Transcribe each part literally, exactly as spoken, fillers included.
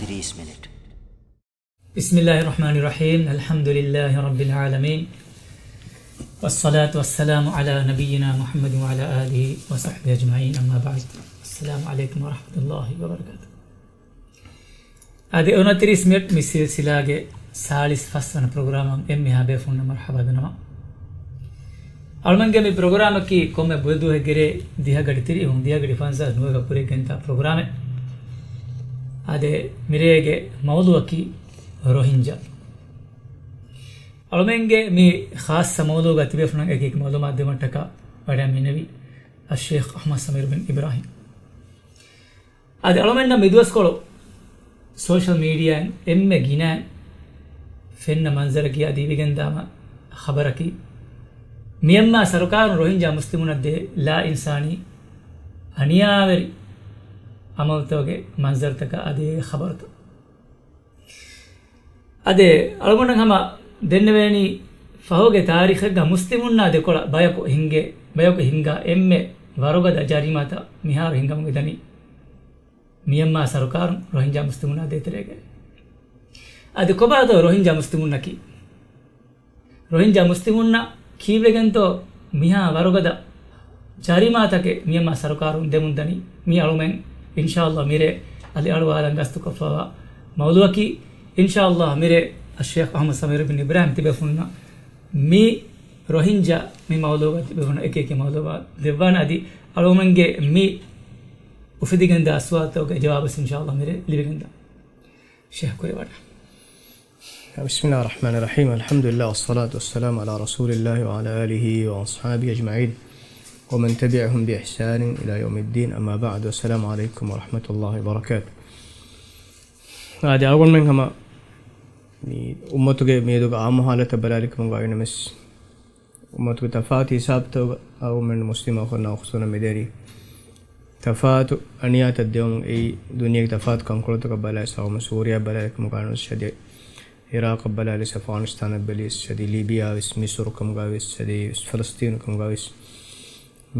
ތިރީސް މިނިޓް. بسم الله الرحمن الرحيم. الحمد لله رب العالمين. والصلاة والسلام على نبينا محمد وعلى آله وصحبه أجمعين. أما بعد. السلام عليكم ورحمة الله وبركاته. އަދި އޮނަތިރީސް މިނިޓް މި ސިލްސިލާގެ ސާޅީސް ފަސް ވަނަ ޕްރޮގްރާމަށް އެންމެހާ ބޭފުޅުންނަށް މަރުޙަބާ ދަންނަވަން. އަޅުމެންގެ މި ޕްރޮގްރާމަކީ ކޮންމެ ބުދުހެއްގެ ރޭ ދިހަ ގަޑި ތިރީހުން ދިހަ ގަޑި ފަންސާސް ނުވަ ކުރެއްގެންތާ ޕްރޮގްރާމެއް. އާދެ، މިރޭގެ މައުޟޫޢަކީ ރޮހިންޖާ. އަޅުމެންގެ މި ޚާއްޞަ މައުޟޫޢުގަ ތިބޭފުޅުންނަށް އެކި އެކި މައުލޫމާތު ދެވުމަށްޓަކާ ވަޑައިގެންނެވީ އައްޝޭޚް އަޙްމަދު ސަމީރު ބިން އިބްރާހީމް. އަދި އަޅުމެންނަށް މި ދުވަސްކޮޅު ސޯޝަލް މީޑިއާއިން އެންމެ ގިނައިން ފެންނަ މަންޒަރަކީ އަދި އިވިގެންދާމަ ޚަބަރަކީ، މިޔަންމާ ސަރުކާރުން ރޮހިންޖާ މުސްލިމުންނަށް ދޭ ލާ އިންސާނީ އަނިޔާވެރި އަމަލުތަކުގެ މަންޒަރުތަކާ އަދި ޚަބަރުތައް. އަދި އަޅުގަނޑަށް ހަމަ ދެންނެވޭނީ، ފަހުގެ ތާރީޚެއްގަ މުސްލިމުންނާ ދެކޮޅަށް ބަޔަކު ހިންގޭ، ބަޔަކު ހިންގާ އެންމެ ވަރުގަދަ ޖަރީމާތައް މިހާރު ހިންގަމުން މިދަނީ މިޔަންމާ ސަރުކާރުން ރޮހިންޖާ މުސްލިމުންނާ ދޭތެރޭގައި. އަދި ކޮބާތޯ ރޮހިންޖާ މުސްލިމުންނަކީ؟ ރޮހިންޖާ މުސްލިމުންނަށް ކީއްވެގެންތޯ މިހާ ވަރުގަދަ ޖަރީމާތަކެއް މިޔަންމާ ސަރުކާރުން ދެމުން ދަނީ؟ މީ އަޅުމެން އިންޝާﷲ މިރޭ އަލިއަޅުވާލަން ގަސްތުކޮށްފަވާ މައުޟޫޢަކީ. އިންޝާﷲ މިރޭ އައްޝޭޚް އަޙްމަދު ސަމީރު ބިން އިބްރާހީމް ތިބޭފުޅުންނަށް މި ރޮހިންޖާ މި މައުޟޫޢުގަ ތިބޭފުޅުންނަށް އެކި އެކި މައުލޫމާތު ދެއްވާނެ. އަދި އަޅުމެންގެ މި އުފެދިގެންދާ ސުވާލުތަކުގެ ޖަވާބު އިންޝާﷲ މިރޭ ލިބިގެންދާ. ޝޭޚް ކުރެވަޑަ. بسم الله الرحمن الرحيم. الحمد لله والصلاة والسلام على رسول الله وعلى آله وأصحابه أجمعين ومن تبعهم بإحسان إلى يوم الدين. أما بعد. السلام عليكم ورحمة الله وبركاته. އާދެ، އަޅުގަނޑުމެން ހަމަ މި އުއްމަތުގެ މިއަދުގެ އާއްމު ހާލަތަށް ބަލާލިކަމުގައި ނަމަވެސް، އުއްމަތުގެ ތަފާތު ހިސާބުތަކުގަ އަޅުގަނޑުމެން މުސްލިމް އަޚުންނާ އުޚްތުންނަށް މިދެނީ ތަފާތު އަނިޔާތައް ދެވުމުން. އެއީ ދުނިޔޭގެ ތަފާތު ކަންކޮޅުތަކަށް ބަލާލި، ސައުމަ ސޫރިޔާ ބަލާލި ކަމުގައި ނަމަވެސް، އަދި އިރާޤަށް ބަލާލި، އަފްޣާނިސްތާނަށް ބެލި، އަދި ލީބިޔާ ވެސް، މިސުރު ކަމުގައި ވެސް، އަދި ފަލަސްތީނު ކަމުގައި ވެސް،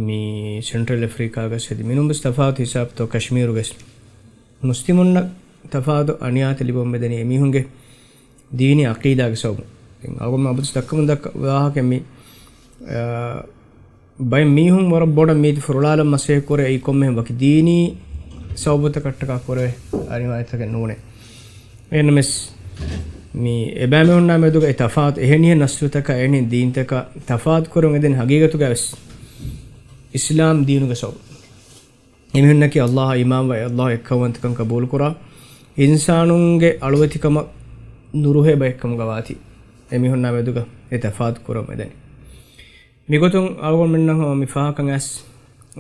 މި ސެންޓްރަލް އެފްރިކާގަ ވެސް، އަދި މިނޫން ވެސް ތަފާތު ހިސާބުތައް ކަޝްމީރުގަ ވެސް މުސްލިމުންނަށް ތަފާތު އަނިޔާތައް ލިބުމުން މިދަނީ އެމީހުންގެ ދީނީ ޢަޤީދާގެ ސަބަބުން. ދެން އަޅުގަނޑު އަބަދުވެސް ދައްކަމުން ދައްކާ ވާހަކަ މި، އާ، ބައެއް މީހުން ވަރަށް ބޮޑަށް މީތި ފުރޮޅާލަން މަސައްކަތް ކުރޭ، އެއީ ކޮންމެހެން ވަކި ދީނީ ސަބަބުތަކަށްޓަކާ ކުރެވޭ އަނިޔާތަކެއް ނޫނޭ. އެހެންނަމަވެސް، މި އެބައިމީހުންނާ މެދުގަ އެ ތަފާތު އެހެނިހެން ނަސްލުތަކާ އެހެނިހެން ދީންތަކާ ތަފާތު ކުރަމުން އެދެން ހަގީގަތުގަ ވެސް އިސްލާމް ދީނުގެ ސަބަބުން. އެމީހުންނަކީ އައްލާހަށް އީމާންވާ، އައްލާހު އެއްކައުވަންތަކަން ޤަބޫލުކުރާ، އިންސާނުންގެ އަޅުވެތިކަމަށް ނުރުހޭ ބައެއްކަމުގަ ވާތީ، އެމީހުންނާ މެދުގަ އެ ތަފާތު ކުރަމުން އެދެނީ. މިގޮތުން އަޅުގަނޑުމެންނަށް ހަމަ މި ފާހަގަކަން އައިސް،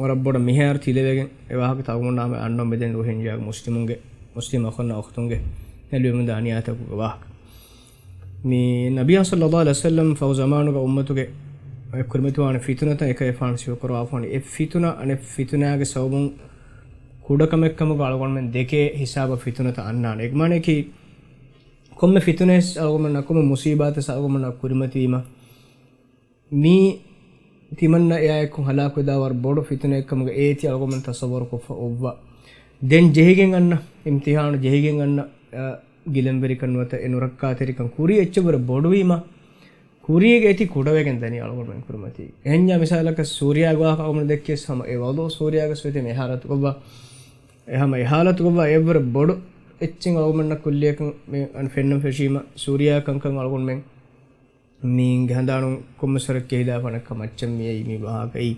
ވަރަށް ބޮޑަށް މިހާރު ތިލަވެގެން އެ ވާހަކަ ތަޅުމުންނާމެ އަންނަމުން މިދެން ރޮހިންޖާގެ މުސްލިމުންގެ، މުސްލިމް އަޚުންނާ އުޚްތުންގެ ލިބެމުންދާ އަނިޔާތަކުގެ ވާހަކަ. މި ނަބިއްޔާ ޞައްލައްލާހު ޢަލައިހި ވަސައްލަމް ފަހު ޒަމާނުގަ އުއްމަތުގެ އެ ކުރިމަތިވާނެ ފިތުނަތައް އެކަލޭގެފާނު ސިފަކުރައްވާފަ ވަނީ، އެ ފިތުނަ އަނެއް ފިތުނާގެ ސަބަބުން ކުޑަކަމެއްކަމުގަ އަޅުގަނޑުމެން ދެކޭ ހިސާބަށް ފިތުނަތައް އަންނާނެ. އޭގެ މާނައަކީ ކޮންމެ ފިތުނައެއް އަޅުގަނޑުމެންނަށް، ކޮންމެ މުސީބާތެއް އަޅުގަނޑުމެންނަށް ކުރިމަތިވީމަ، މީ ތިމަންނަ އެއާއެކު ހަލާކުވެދާ ވަރަށް ބޮޑު ފިތުނައެއްކަމުގަ އޭތި އަޅުގަނޑުމެން ތަޞައްވަރުކޮށްފަ އޮއްވާ. ދެން ޖެހިގެން އަންނަ އިމްތިޙާނު، ޖެހިގެން އަންނަ، އަ، ގިލަންވެރިކަން ނުވަތަ އެ ނުރައްކާތެރިކަން ކުރީ އެއްޗެއް ވަރަށް ބޮޑުވީމަ، ކުރީގެ އޭތި ކުޑަވެގެން ދަނީ އަޅުގަނޑުމެން ކުރިމަތީ. އެހެންޏާ މިސާލަކަށް ސޫރިޔާގެ ވާހަކަ އަޅުގަނޑު ދެއްކިޔަސް ހަމަ އެ ވަޟުޢު ސޫރިޔާގަ ސުވެތި މި ހާލަތުގައްވާ، އެ ހަމަ އެ ހާލަތުގައްވާ އެއްވަރަށް ބޮޑު އެއްޗެއް އަޅުގަނޑަށް ކުއްލިއަކަށް މި ފެންނަން ފެށީމަ، ސޫރިޔާ ކަންކަން އަޅުގަނޑުމެން މީގެ ހަނދާނުން ކޮންމެ ސޮރެއް ކެހިލާފަނަކަ މައްޗަށް މިއައީ މި ވާހަކައީ.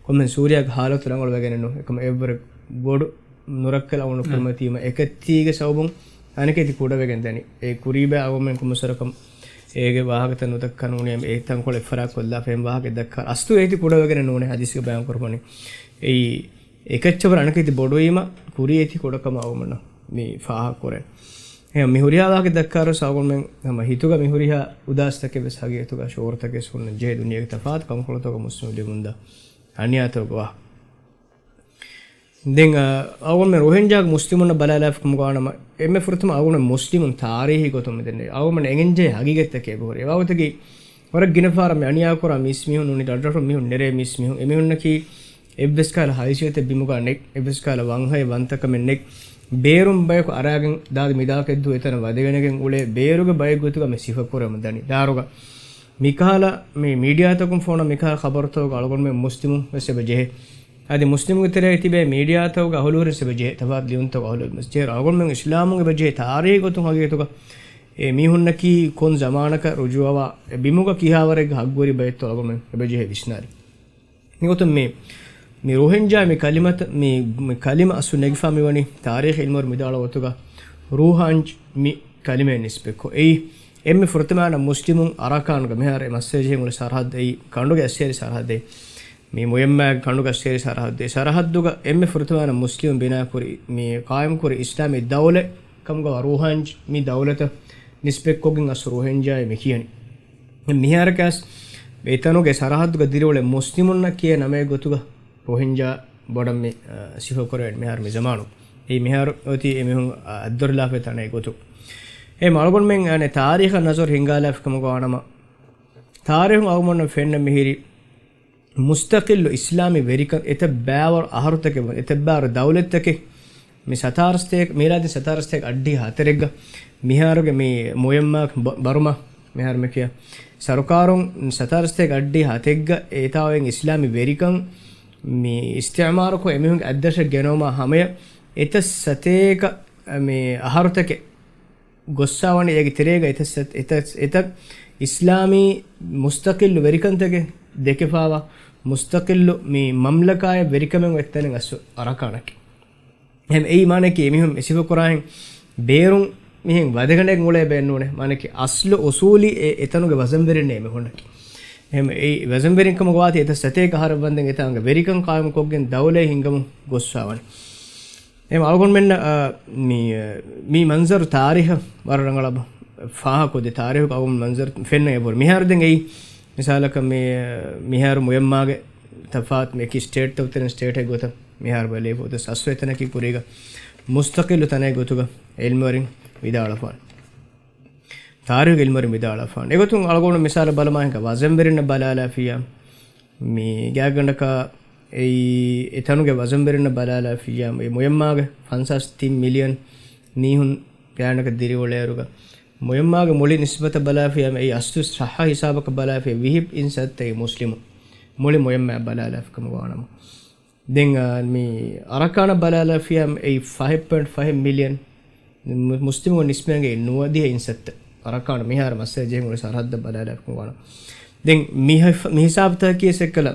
ކޮންމެ ސޫރިޔާގެ ހާލަތު ރަނގަޅުވެގެނެއް ނޫން. އެކަމަ އެއްވަރަށް ބޮޑު ނުރައްކަލަށް އަޅުގަނޑު ކުރިމަތީމަ، އެކައްޗީގެ ސަބަބުން އަނެކެތި ކުޑަވެގެން ދަނީ. އެ ކުރީބައި އަޅުގަނޑުމެން ކޮންމެ ސޮރަކަށް އޭގެ ވާހަކަތައް ނުދައްކާ ނޫނީ އެ ތަންކޮޅެއް އެއްފަރާތް ކޮށްލާފަ އެހެން ވާހަކަ ދައްކާ. އަސްލު އޭތި ކުޑަވެގެނެއް ނޫނޭ ހަދީސްގަ ބަޔާން ކުރައްވަނީ. އެއީ އެކައްޗަށް ވަރަށް އަނެކެތި ބޮޑުވީމަ، ކުރީ އޭތި ކުޑަކަމަށް އަޅުގަނޑަށް މި ފާހަގަ ކުރޭ. އެހެން މި ހުރިހާ ވާހަކަ ދައްކާރު ސައުގުންމެން ހަމަ ހިތުގަ މި ހުރިހާ އުދާސްތަކެއް ވެސް ހަގީގަތުގަ ޝުޢޫރުތަކެއް ވެސް ހުންނަން ޖެހޭ ދުނިޔޭގެ ތަފާތު ކަންކޮޅުތަކުގަ މުސްލިމުން ލިބުމުންދާ އަނިޔާތަކުގެ ވާހަކަ. ދެން، އަ، އަޅުގަނޑުމެން ރޮހިންޖާގެ މުސްލިމުންނަށް ބަލާލާފަ ކަމުގަ ވާނަމަ، އެންމެ ފުރަތަމަ އަޅުގަނޑު މުސްލިމުން ތާރީހީ ގޮތުން މިދެންނެވި. އަޅުގަނޑު އެނގެންޖެހޭ ހަގީގަތްތަކެއް އެބަހުރި. އެވާގޮތަކީ ވަރަށް ގިނަ ފަހަރަށް މި އަނިޔާކުރާ މީސްމީހުން ނޫނީ ރަށްރަށުން މީހުން ނެރޭ މީސްމީހުން. އެމީހުންނަކީ އެއްވެސް ކަހަލަ ހައިސިއްޔަތެއް ބިމުގަ ނެތް، އެއްވެސް ކަހަލަ ވަންހައެއް ވަންތަކަމެއް ނެތް. ބޭރުން ބަޔަކު އަރާގެން ދާދި މިދާކެއްދޫ އެތަނަށް ވަދެގެނެގެން އުޅޭ ބޭރުގެ ބައެއް ގޮތުގަ މި ސިފަކުރަމުން ދަނީ. ދާރުގަ މިކަހަލަ މި މީޑިއާތަކުން ފޯނަށް މިކަހަލަ ޚަބަރުތަކުގަ އަޅުގަނޑުމެން މުސްލިމުން ވެސް އެބަ ޖެހޭ. އަދި މުސްލިމުގެ ތެރޭ ތިބޭ މީޑިއާތަކުގަ އަހުލުވެރިން ވެސް އެބަ ޖެހޭ. ތަފާތު ލިޔުންތަކު އަހުލުވެރިން ވެސް ޖެހޭ. އަޅުގަނޑުމެން އިސްލާމުން އެބަ ޖެހޭ ތާރީހީ ގޮތުން ހަގީގަތުގަ އެ މީހުންނަކީ ކޮން ޒަމާނަކަށް ރުޖޫޢަވާ އެ ބިމުގަ ކިހާވަރެއްގެ ހައްގުވެރި ބައެއްތޯ އަޅުގަނޑުމެން އެބަ ޖެހޭ ވިސްނާލި. މިގޮތުން މި، މި ރުހިންޖާ މި ކަލިމަތަ-، މި، މި ކަލިމަ އަސްލު ނެގިފާ މިވަނީ ތާރީޚީ އިލްމުވެރިން ވިދާޅުވާ ގޮތުގަ ރޫހާންޖް މި ކަލިމައެއް ނިސްބަތްކޮށް. އެއީ އެންމެ ފުރަތަމަ ވަނަ މުސްލިމުން އަރަކާންގަ މިހާރު އެ މައްސަލަ ޖެހިގެން އުޅޭ ސަރަހައްދު އެއީ ކަނޑުގެ އައްސޭރި ސަރަހައްދެއް. މި މުޔައްމާގެ ކަނޑުގެ އައްސޭރި ސަރަހައްދު. އެ ސަރަހައްދުގަ އެންމެ ފުރަތަމަ ވަނަ މުސްލިމުން ބިނާކުރި، މި ޤާއިމްކުރި އިސްލާމީ ދައުލަތް ކަމުގަ ރޫހާންޖް މި ދައުލަތަށް ނިސްބަތްކޮށްގެން އަސްލު ރުހިންޖާއޭ މި ކިޔަނީ. މިހާރަކަސް އެތަނުގެ ސަރަހައްދުގަ ދިރިއުޅޭ މުސްލިމުންނަށް ކިޔޭ ނަމެއް ގޮތުގަ ރުހިންޖާ ބޮޑަށް މި، އަ، ސިފަކުރެވެން މިހާރު މި ޒަމާނު. އެއީ މިހާރު އޮތީ އެމީހުން، އަ، އަތްދޮރިލާފަ ތަނެއް ގޮތު. އެ އަޅުގަނޑުމެން އަނެއް ތާރީޚަށް ނަޒަރު ހިންގާލާފި ކަމުގަ ވާނަމަ، ތާރީޚުން އަޅުގަނޑުމެންނަށް ފެންނަ މިހިރީ މުސްތަޤިއްލު އިސްލާމީ ވެރިކަން އެތައް ބައިވަރު އަހަރުތަކެއް ވަން، އެތައް ބައިވަރު ދައުލަތްތަކެއް މި ސަތާރަ ސަތޭކަ، މީލާދީން ސަތާރަ ސަތޭކަ އަށްޑިހަ ހަތަރެއްގަ މިހާރުގެ މި މުޔަންމާ ބަ-، ބަރުމާ މިހާރު މި ކިޔާ ސަރުކާރުން ސަތާރަ ސަތޭކަ އަށްޑިހަ ހަތެއްގަ އެތާ އޮތް އިސްލާމީ ވެރިކަން މި އިސްތިޢުމާރުކޮށް އެމީހުންގެ އަތްދަށަށް ގެނައުމާ ހަމަޔަށް އެތައް ސަތޭކަ މި އަހަރުތަކެއް ގޮއްސާވަނީ އޭގެ ތެރޭގަ އެތައް ސަތް-، އެތައް، އެތައް އިސްލާމީ މުސްތަޤިއްލު ވެރިކަންތަކެއް ދެކެފާވާ މުސްތަޤިއްލު މި މަމްލަކާއެއް ވެރިކަމެއް އޮތް ތަނެއް އަސްލު އަރަކާނަކީ. އެހެން އެއީ މާނައަކީ އެމީހުން މި ސިފަކުރާހެން ބޭރުން މިހެން ވަދެގަނޑެއް އުޅޭ ބައެއް ނޫނޭ. މާނައަކީ އަސްލު އުސޫލީ އެ އެތަނުގެ ވަޒަންވެރިންނޭ އެމީހުންނަކީ. އެހެން އެއީ ވަޒަންވެރިން ކަމުގަ ވާތީ އެތައް ސަތޭކަ އަހަރަށް ވަންދެން އެތާނގެ ވެރިކަން ޤާއިމުކޮށްގެން ދައުލަތް ހިންގަމުން ގޮއްސާވަނީ. އެހެން އަޅުގަނޑުމެންނަށް، އާ، މި، މި މަންޒަރު ތާރީޚަށް ވަރަށް ރަނގަޅަށް ފާހަގަކޮށްދޭ. ތާރީޚުގަ އަޅުގަނޑު މަންޒަރު ފެންނަ އެބަހުރި. މިހާރު ދެން އެއީ މިސާލަކަށް މި، މިހާރު މުޔަންމާގެ ތަފާތު މި އެކި ސްޓޭޓްތައް ތެރެން ސްޓޭޓެއް ގޮތަށް މިހާރު ބަލައިފަ އޮތަސް އަސްލު އެތަނަކީ ކުރީގަ މުސްތަޤިއްލު ތަނެއް ގޮތުގަ އިލްމުވެރިން ވިދާޅުވާނެ. ތާރީޚުގެ އިލްމުވެރިން ވިދާޅުވާނެ. އެގޮތުން އަޅުގަނޑު މިސާލަށް ބަލަމާ ހިނގާ ވަޒަންވެރިންނަށް ބަލާލާފިޔާ، މި ގާތްގަނޑަކަށް އެއީ އެތަނުގެ ވަޒަންވެރިންނަށް ބަލާލާފިޔާ، އެ މުޔަންމާގެ ފަންސާސް ތިން މިލިއަން މީހުން ގާތްގަނޑަކަށް ދިރިއުޅޭއިރުގަ، މުޔަންމާގެ މުޅި ނިސްބަތަށް ބަލާފިޔާ، އެއީ އަސްލު ޞައްޙަ ހިސާބަކަށް ބަލާފިޔާ ވިހި އިން ސައްތައެއް މުސްލިމު. މުޅި މުޔަންމާ ބަލާލާފި ކަމުގަ ވާނަމަ. ދެން، އާ، މި އަރަކާނަށް ބަލާލާފިޔާ އެއީ ފަހެއް ޕޮއިންޓް ފަހެއް މިލިއަން މު-، މުސްލިމުން ނިސްބަތް އެއީ ނުވަދިހަ އިން ސައްތަ. އަރަކާނަށް މިހާރު މައްސަލަ ޖެހިގެން އުޅޭ ސަރަހައްދަށް ބަލާލާފި ކަމުގަ ވާނަމަ. ދެން މި ހި-، މި ހިސާބުތަކަކީ އެއްކަލަ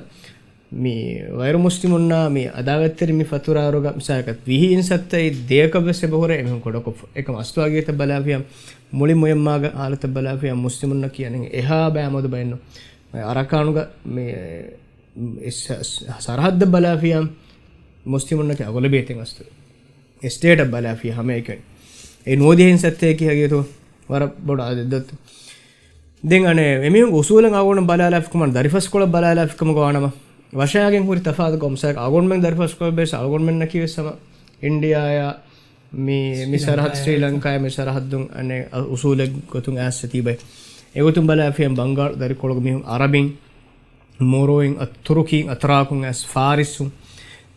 މި ޣައިރު މުސްލިމުންނާ މި އަދާވަތްތެރި މި ފަތުރާއިރުގަ މިސާލަކަށް ވިހި އިން ސައްތައެއް ދެއަކަށް ވެސް އެބަހުރޭ އެމީހުން ކުޑަކޮށްފަ. އެކަމް އަސްލު ހަގީގަތަށް ބަލާފިޔާ، މުޅި މުޔަންމާގެ ހާލަތަށް ބަލާފިޔާ، މުސްލިމުންނަކީ އަނެއް އެހާ ބައި މަދު ބައެއް ނޫން. އަރަކާނުގަ މި އެ ސަ-، ސަ-، ސަރަހައްދަށް ބަލާފިޔާ، މުސްލިމުންނަކީ އަޣުލަބިއްޔަތެއް އަސްލު. އެ ސްޓޭޓަށް ބަލާފިޔާ ހަމައެކަނި. އެ ނުވަދިހަ އިން ސައްތައަކީ ހަގީގަތު ވަރަށް ބޮޑު އަދަދެއް. ދެން އަނެއް އެމީހުން އުސޫލަށް އަޅުގަނޑު ބަލާލާފި ކަމަށް ދަރިފަސްކޮޅަށް ބަލާލާފި ކަމުގަ ވާނަމަ، ވަށައިގެން ހުރި ތަފާތު ގޮތް މިސާލަކަށް އަޅުގަނޑުމެން ދަރިފަސްކޮޅަށް ބެސް އަޅުގަނޑުމެންނަކީ ވެސް ހަމަ އިންޑިއާއާ މި، މި ސަރަހައްދު ސްރީ ލަންކާއާ މި ސަރަހައްދުން އަނެއް އަ-، އުސޫލެއް ގޮތުން އައިސް ތިބެ. އެގޮތުން ބަލާފިޔަން ބަންގާޅު ދަރިކޮޅުގަ މީހުން އަރަބިން، މޮރޯއިން، އަ، ތުރުކީން، އަތްރާކުން އައިސް ފާރިސުން،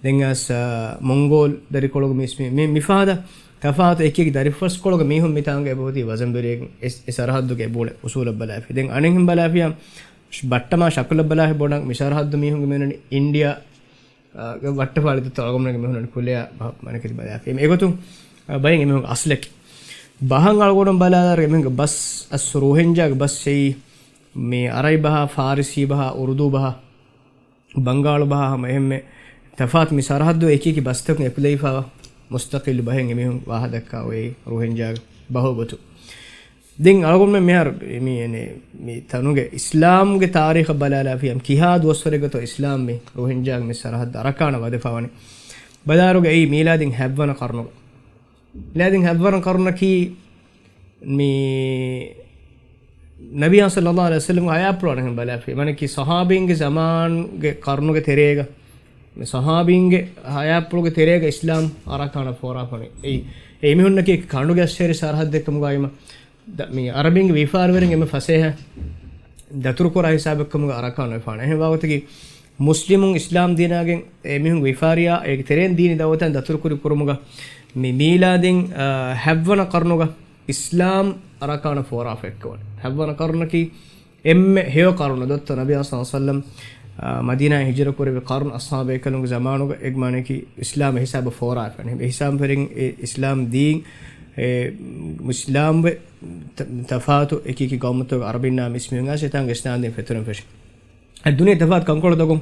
ދެން އައިސް، އަ، މޮންގޯލް ދަރިކޮޅުގަ މީސް މި، މި، މިފަހަދަ ތަފާތު އެކި އެކި ދަރިފަސްކޮޅުގަ މީހުން މިތާނގަ އެބަހުތީ ވަޒަންވެރިއެއް އެ، އެ ސަރަހައްދުގެ އެބައުޅޭ އުސޫލަށް ބަލާފި. ދެން އަނެއްހެން ބަލާފިޔާ ބައްޓަމާ ޝަކުލަށް ބަލާފި ބޮޑަށް މި ސަރަހައްދު މީހުންގެ މިއޮންނަނީ އިންޑިއާ އާ، ވައްޓަފާޅި ދަތު އަޅުގަނޑުގެ މީހުންނަން ކުލެއާ ބަހަށް މަނަކަތި ބަލާފި. އެ އެގޮތުން، އާ، ބައެއް އެމީހުންގެ އަސްލަކީ. ބަހަށް އަޅުގަނޑު ބަލާލާރު އެމީހުންގެ ބަސް އަސް ރުހިންޖާގެ ބަސް އެއީ މި އަރަބި ބަހާ، ފާރިސީ ބަހާ، އުރުދޫ ބަހާ، ބަންގާޅު ބަހާ ހަމަ އެހެންމެ ތަފާތު މި ސަރަހައްދު އެކި އެކި ބަސްތަކުން އެކުލެވިފައިވާ މުސްތަޤިއްލު ބަހެއް އެމީހުން ވާހަދައްކާ އޮތް ރުހިންޖާގެ ބަހުގެ ގޮތުން. ދެން އަޅުގަނޑުމެން މިހާރު މި، އެނެ، މި ތަނުގެ އިސްލާމްގެ ތާރީޚަށް ބަލާލާފިޔަމް ކިހާ ދުވަސްވަރެއްގަތޯ އިސްލާމް މި ރުހިންޖާގެ މި ސަރަހައްދަށް އަރަކާނަށް ވަދެފަވަނީ. ބަލާރުގަ އެއީ މީލާދީން ހަތްވަނަ ޤަރުނުގަ. މީލާދީން ހަތްވަނަ ޤަރުނަކީ މި ނަބިޔާ ޞައްލައްލާހު ޢަލައިހި ވަސައްލަމްގެ ޙަޔާތްޕުޅު އަނެއްހެން ބަލާފި. މާނައަކީ ޞަޙާބީންގެ ޒަމާންގެ ޤަރުނުގެ ތެރޭގަ، މި ޞަޙާބީންގެ ޙަޔާތްޕުޅުގެ ތެރޭގަ އިސްލާމް އަރަކާނަށް ފޯރާފަނީ. އެއީ، އެ އެމީހުންނަކީ ކަނޑުގެ އައްސޭރި ސަރަހައްދެއްކަމުގައިމަ، ދަ-، މި އަރަބިންގެ ވިޔަފާރިވެރިން އެންމެ ފަސޭހަ ދަތުރުކުރާ ހިސާބެއްކަމުގަ އަރަކާން ވެފާނެ. އެހެން ވާގޮތަކީ، މުސްލިމުން އިސްލާމް ދީނާގެން އެމީހުން ވިފާރިޔާ އޭގެ ތެރެއިން ދީނީ ދައުވަތަށް ދަތުރުކުރި ކުރުމުގަ މި މީލާދީން، އާ، ހަތްވަނަ ޤަރުނުގަ އިސްލާމް އަރާކާނަށް ފޯރާފަ އެއްކަވަން. ހަތްވަނަ ޤަރުނަކީ އެންމެ ހެޔޮ ޤަރުނު. ދޮއްތޯ ނަބީ ޞައްލަﷲު ޢަލައިހި ވަސައްލަމް، އާ، މަދީނާއިން ހިޖުރަ ކުރެއްވި ޤަރުނު އަޞްޙާބޭކަލުންގެ ޒަމާނުގަ އެގްމާނަކީ އިސްލާމް އެ ހިސާބަށް ފޯރާފަ. އެ ހިސާބު ފެރިން އެ އިސްލާމް ދީން، އެ އިސްލާމްވެ ތަ-، ތަފާތު އެކި އެކި ޤައުމުތަކުގެ އަރަބިންނާ މިސްމިހުން އައިސް އެތާނގެ އިސްލާމް ދީން ފެތުރެން ފެށި. އަދި ދުނިޔެ ތަފާތު ކަންކޮޅުތަކުން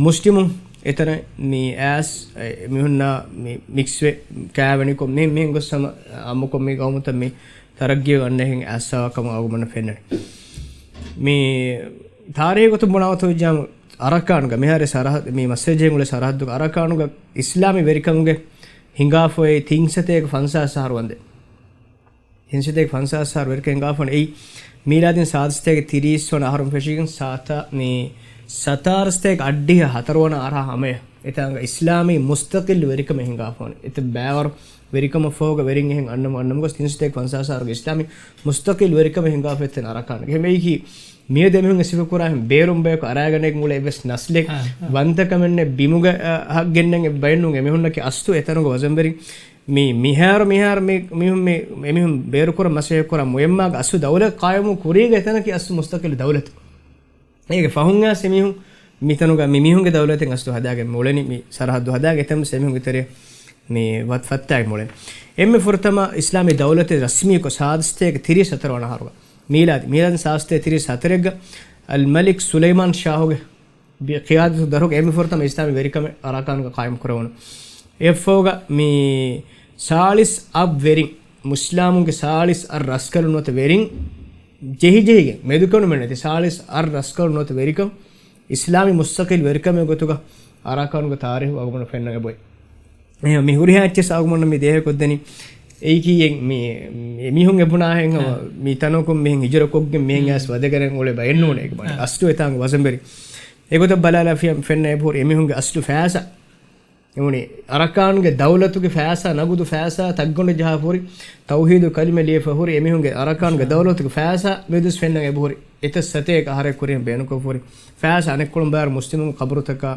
މުސްލިމުން އެތަނަށް މި އައިސް، އެ، މިހުންނާ މި މިކްސްވެ ކާވެނިކޮށް، މި، މިހެން ގޮސް ހަމަ އާއްމުކޮށް މި ގައުމުތައް މި ތަރައްގީ އަންނަހެން އައިސްސާވާ ކަމަށް އަޅުގަނޑަށް ފެންނަނީ. މި ތާރީހީ ގޮތުން ބުނާ އޮތޯ ވިއްޖާމު އަރަކާނުގަ މިހާރު ސަރަހަ-، މި މައްސަލަ ޖެހިގެން އުޅޭ ސަރަހައްދުގަ އަރަކާނުގަ އިސްލާމީ ވެރިކަމުގެ ހިނގާފައި ތިން ސަތޭކަ ފަންސާސް އަހަރު ވަންދެން. ތިން ސަތޭކަ ފަންސާސް އަހަރު ވެރިކަން ހިނގާފަ އޮންނަ އެއީ މީލާދީން ސާދަ ސަތޭކަ ތިރީސް ވަނަ އަހަރުން ފެށިގެން ސާތާ-، މި ސަތާރަ ސަތޭކަ އަށްޑިހަ ހަތަރު ވަނަ އަހަރާ ހަމަޔަށް އެތާނގަ އިސްލާމީ މުސްތަޤިއްލު ވެރިކަމެއް ހިނގާފަ އޮންނަ. އެތައް ބައިވަރު ވެރިކަމަށް ފަހުގަ ވެރިން އެހެން އަންނަމު އަންނަމު ގޮސް ތިން ސަތޭކަ ފަންސާސް އަހަރުގެ އިސްލާމީ މުސްތަޤިއްލު ވެރިކަމެއް ހިނގާފަ އެތަން އަރަކާންގަ. އެހެންވެ އެއީކީ މިއަދު އެމީހުންގެ ސިފަކުރާ އެހެން ބޭރުން ބަޔަކު އަރާގަނެގެން އުޅޭ އެއްވެސް ނަސްލެއް އާ، އާ. ވަންތަކަމެއް ނެތް ބިމުގަ، އަ، ހައްގެންނެން އެއްބައެއް ނޫން. އެމީހުންނަކީ އަސްލު އެތަނުގަ ވަޒަންވެރިން. މި މިހާރު، މިހާރު މި މީހުން މި، އެމީހުން ބޭރުކުރަން މަސައްކަތް ކުރާ މުއެއްމާގެ އަސްލު ދައުލަތް ޤާއިމު ކުރީގަ އެތަނަކީ އަސްލު މުސްތަޤިއްލު ދައުލަތު. އޭގެ ފަހުން އައިސް އެމީހުން މިތަނުގަ މި މީހުންގެ ދައުލަތެއް އަސްލު ހަދާގެން މި އުޅެނީ. މި ސަރަހައްދު ހަދާގެ އެތަން އެމީހުންގެ ތެރެ މި ވަ-، ފައްތާގެން މި އުޅެނީ. އެންމެ ފުރަތަމަ އިސްލާމީ ދައުލަތެއް ރަސްމީކޮށް ސާދަ ސަތޭކަ ތިރީސް ހަތަރު ވަނަ އަހަރުގަ މީލާދީ، މީލާދީ ސާދަ ސަތޭކަ ތިރީސް ހަތަރެއްގަ އަލް މަލިކް ސުލައިމާން ޝާހުގެ ބި-، ޤިޔާދަތު ދަށުގަ އެންމެ ފުރަތަމަ އިސްލާމީ ވެރިކަމެއް އަރާކާނުގަ ޤާއިމް ކުރެވުނު. އެއަށްފަހުގަ މި ސާޅީސް އަށް ވެރިން، މުސްލިމުންގެ ސާޅީސް އަށް ރަސްކަލު ނުވަތަ ވެރިން ޖެހިޖެހިގެން، މެދުކެނޑުމެއް ނެތި ސާޅީސް އަށް ރަސްކަލު ނުވަތަ ވެރިކަން އިސްލާމީ މުސްތަޤިލް ވެރިކަމެއް ގޮތުގަ އަރާކާނުގެ ތާރީޚު އަޅުގަނޑު ފެންނަން އެބައޮތް. އެހެން މި ހުރިހާ އެއްޗެއް އަޅުގަނޑު މި ދޭހަކޮށްދެނީ. އެއީކީ އެ-، މި، މި މީހުން އެބުނާހެން ހަމަ އާ. މި ތަނަކުން މިހެން ހިޖުރަ ކޮށްގެން މިހެން އާ. އައިސް ވަދެގަނެ އުޅޭ ބައެއް ނޫނޭ އެކި ބަނޑި. އާ. އަސްލު އެތާނގެ ވަޒަންވެރި. އެގޮތަށް ބަލާލާފިޔަ ފެންނަ އެބަހުރި އެމީހުންގެ އަސްލު ފައިސާ. އެވުނީ އަރަކާންގެ ދައުލަތުގެ ފައިސާ، ނަގުދު ފައިސާ ތައްގޮނޑު ޖަހާފަ ހުރި، ތައުހީދު ކަލިމަ ލިޔެފަ ހުރި އެމީހުންގެ އަރަކާންގެ އާ. ދައުލަތުގެ ފައިސާ މިއަދުވެސް ފެންނަން އެބަހުރި. އެތައް ސަތޭކަ އަހަރެއް ކުރިން ބޭނުންކޮށްފަ ހުރި ފައިސާ އަނެއްކޮޅުން ބާރު މުސްލިމުން ޤަބުރުތަކާ،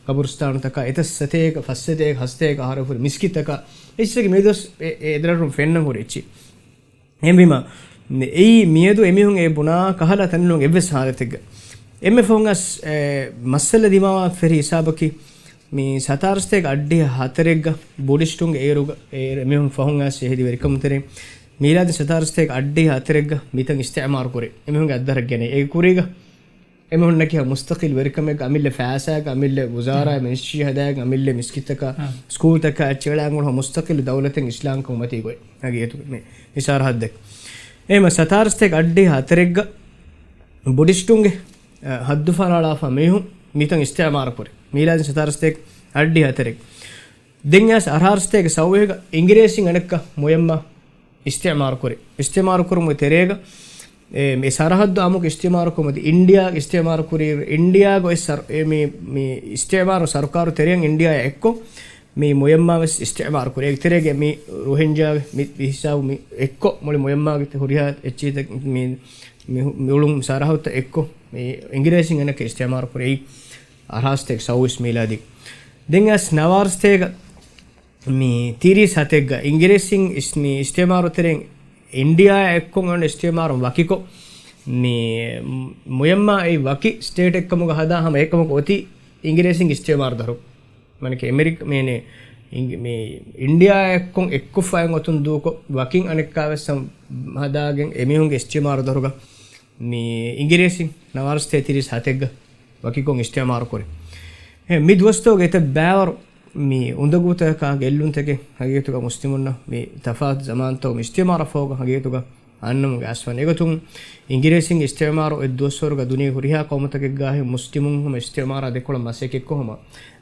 ޤަބުރުސްތާނުތަކާ، އެތައް ސަތޭކަ، ފަސް ސަތޭކަ، ހަސަތޭކަ އަހަރެއް ހުރި މިސްކިތްތަކާ، އެއްޗެއް މިއަދުވެސް އެ، އެ އެދަރަށް ފެންނަން ހުރި އެއްޗެއް. އެހެންވީމަ، އެއީ މިއަދު އެމީހުން އެ ބުނާ ކަހަލަ ތަނެއް ނޫން އެއްވެސް ހާލަތެއްގަ. އެންމެ ފަހުން އަސް، އެ، މައްސަލަ ދިމާވާ ފެށި ހިސާބަކީ، މި ސަތާރަ ސަތޭކަ އަށްޑިހަ ހަތަރެއްގަ ބުޑިސްޓުންގެ އޭރުގަ، އޭރު އެމީހުން ފަހުން އަސް އެހިދި ވެރިކަމުން ތެރެއިން، މީލާދީ ސަތާރަ ސަތޭކަ އަށްޑިހަ ހަތަރެއްގަ މިތަން އިސްތިއުމާރު ކުރި. އެމީހުންގެ އައްދަރަށް ގެނައި. އޭގެ ކުރީގަ އެމީހުންނަކީ ހަ މުސްތަޤިލް ވެރިކަމެއްގަ އަމިއްލަ ފައިސާގަ އަމިއްލަ ވުޒާރާ އާ. މިނިސްޓްރީ ހަދާގެން އަމިއްލަ މިސްކިތްތަކާ އާ. ސްކޫލްތަކާ އެއްޗެއް އަޅާގެން ހަ މުސްތަޤިލް ދައުލަތެއް އިސްލާމްކަމުގެ މަތީގަ އޮތް ހަގީގަތުގަ މި، މި ސަރަހައްދެއް. އެހެންވެ ސަތާރަ ސަތޭކަ އަށްޑިހަ ހަތަރެއްގަ ބުޑިސްޓުންގެ، އަ، ހައްދުފަހަރާޅާފަ މީހުން މިތަން އިސްތިއުމާރު ކުރި. މީލާދީ ސަތާރަ ސަތޭކަ އަށްޑިހަ ހަތަރެއް. ދެން އަސް އަށާރަ ސަތޭކަ ސައުވީހުގަ އިނގިރޭސިން އަނެއްކާ މުއެއްމާ އިސްތިއުމާރު ކުރި. އިސްތިއުމާރު ކުރުމުގެ ތެރޭގަ، އެ، މި ސަރަހައްދު އާއްމުކޮށް އިސްތިއުމާރު ކުރުމަތި އިންޑިޔާ އިސްތިއުމާރު ކުރި، އިންޑިޔާގަ އޮތް ސަރ-، އެ، މި، މި އިސްތިއުމާރު ސަރުކާރު ތެރެއިން އިންޑިޔާއާ އެއްކޮށް، މި މުއެއްމާ ވެސް އިސްތިއުމާރު ކުރި. އޭގެ ތެރޭގަ މި ރުހިންޖާ މި ހިސާބު މި އެއްކޮށް، މުޅި މުއެއްމާގެ ހުރިހާ އެއްޗިހިތައް މި، މި ހު-، މި އުޅުން ސަރަހައްދުތައް އެއްކޮށް، މި އިނގިރޭސިން އަނެއްކާ އިސްތިއުމާރު ކުރި. އަށާރަ ސަތޭކަ ސައުވީސް މީލާދީ. ދެން އަސް ނަވާރަ ސަތޭކަ މި ތިރީސް ހަތެއްގަ އިނގިރޭސިން އިސް-، މި އިސްތިއުމާރު ތެރެއިން އިންޑިޔާ އެއްކޮށް އޮން އިސްތިއުމާރު ވަކިކޮށް، މި މުއެއްމާ އެއީ ވަކި ސްޓޭޓެއްކަމުގަ ހަދާ ހަމަ އެކަމަކު އޮތީ އިނގިރޭސިން އިސްތިއުމާރު ދަށު. މަނަކެ އެމެރިކާ، މޭނެ، އިނގ-، މި އިންޑިޔާ އެއްކޮށް އެއްކޮށްފައި އޮތުން ދޫކޮށް، ވަކިން އަނެއްކާވެސް ހަމަ ހަދާގެން އެމީހުންގެ އިސްތިއުމާރު ދަށުގަ މި އިނގިރޭސިން ނަވާރަ ސަތޭކަ ތިރީސް ހަތެއްގަ ވަކިކޮށް އިސްތިއުމާރު ކުރި. އެ މި ދުވަސްތަކުގެ އެތައް ބައިވަރު މި އުނދަގޫތަކާ ގެއްލުންތަކެއް ހަގީގަތުގަ މުސްލިމުންނަށް މި ތަފާތު ޒަމާންތަކު މި އިސްތިއުމާރަށް ފަހުގަ ހަގީގަތުގަ އަންނަމުން ގަސްވަން. އެގޮތުން އިނގިރޭސިން އިސްތިއުމާރު އެއްދުވަސްވަރުގަ ދުނިޔޭ ހުރިހާ ޤައުމުތަކެއްގައި މުސްލިމުން ހަމަ އިސްތިއުމާރާ ދެކޮޅަށް މަސައްކަތްކޮށް ހަމަ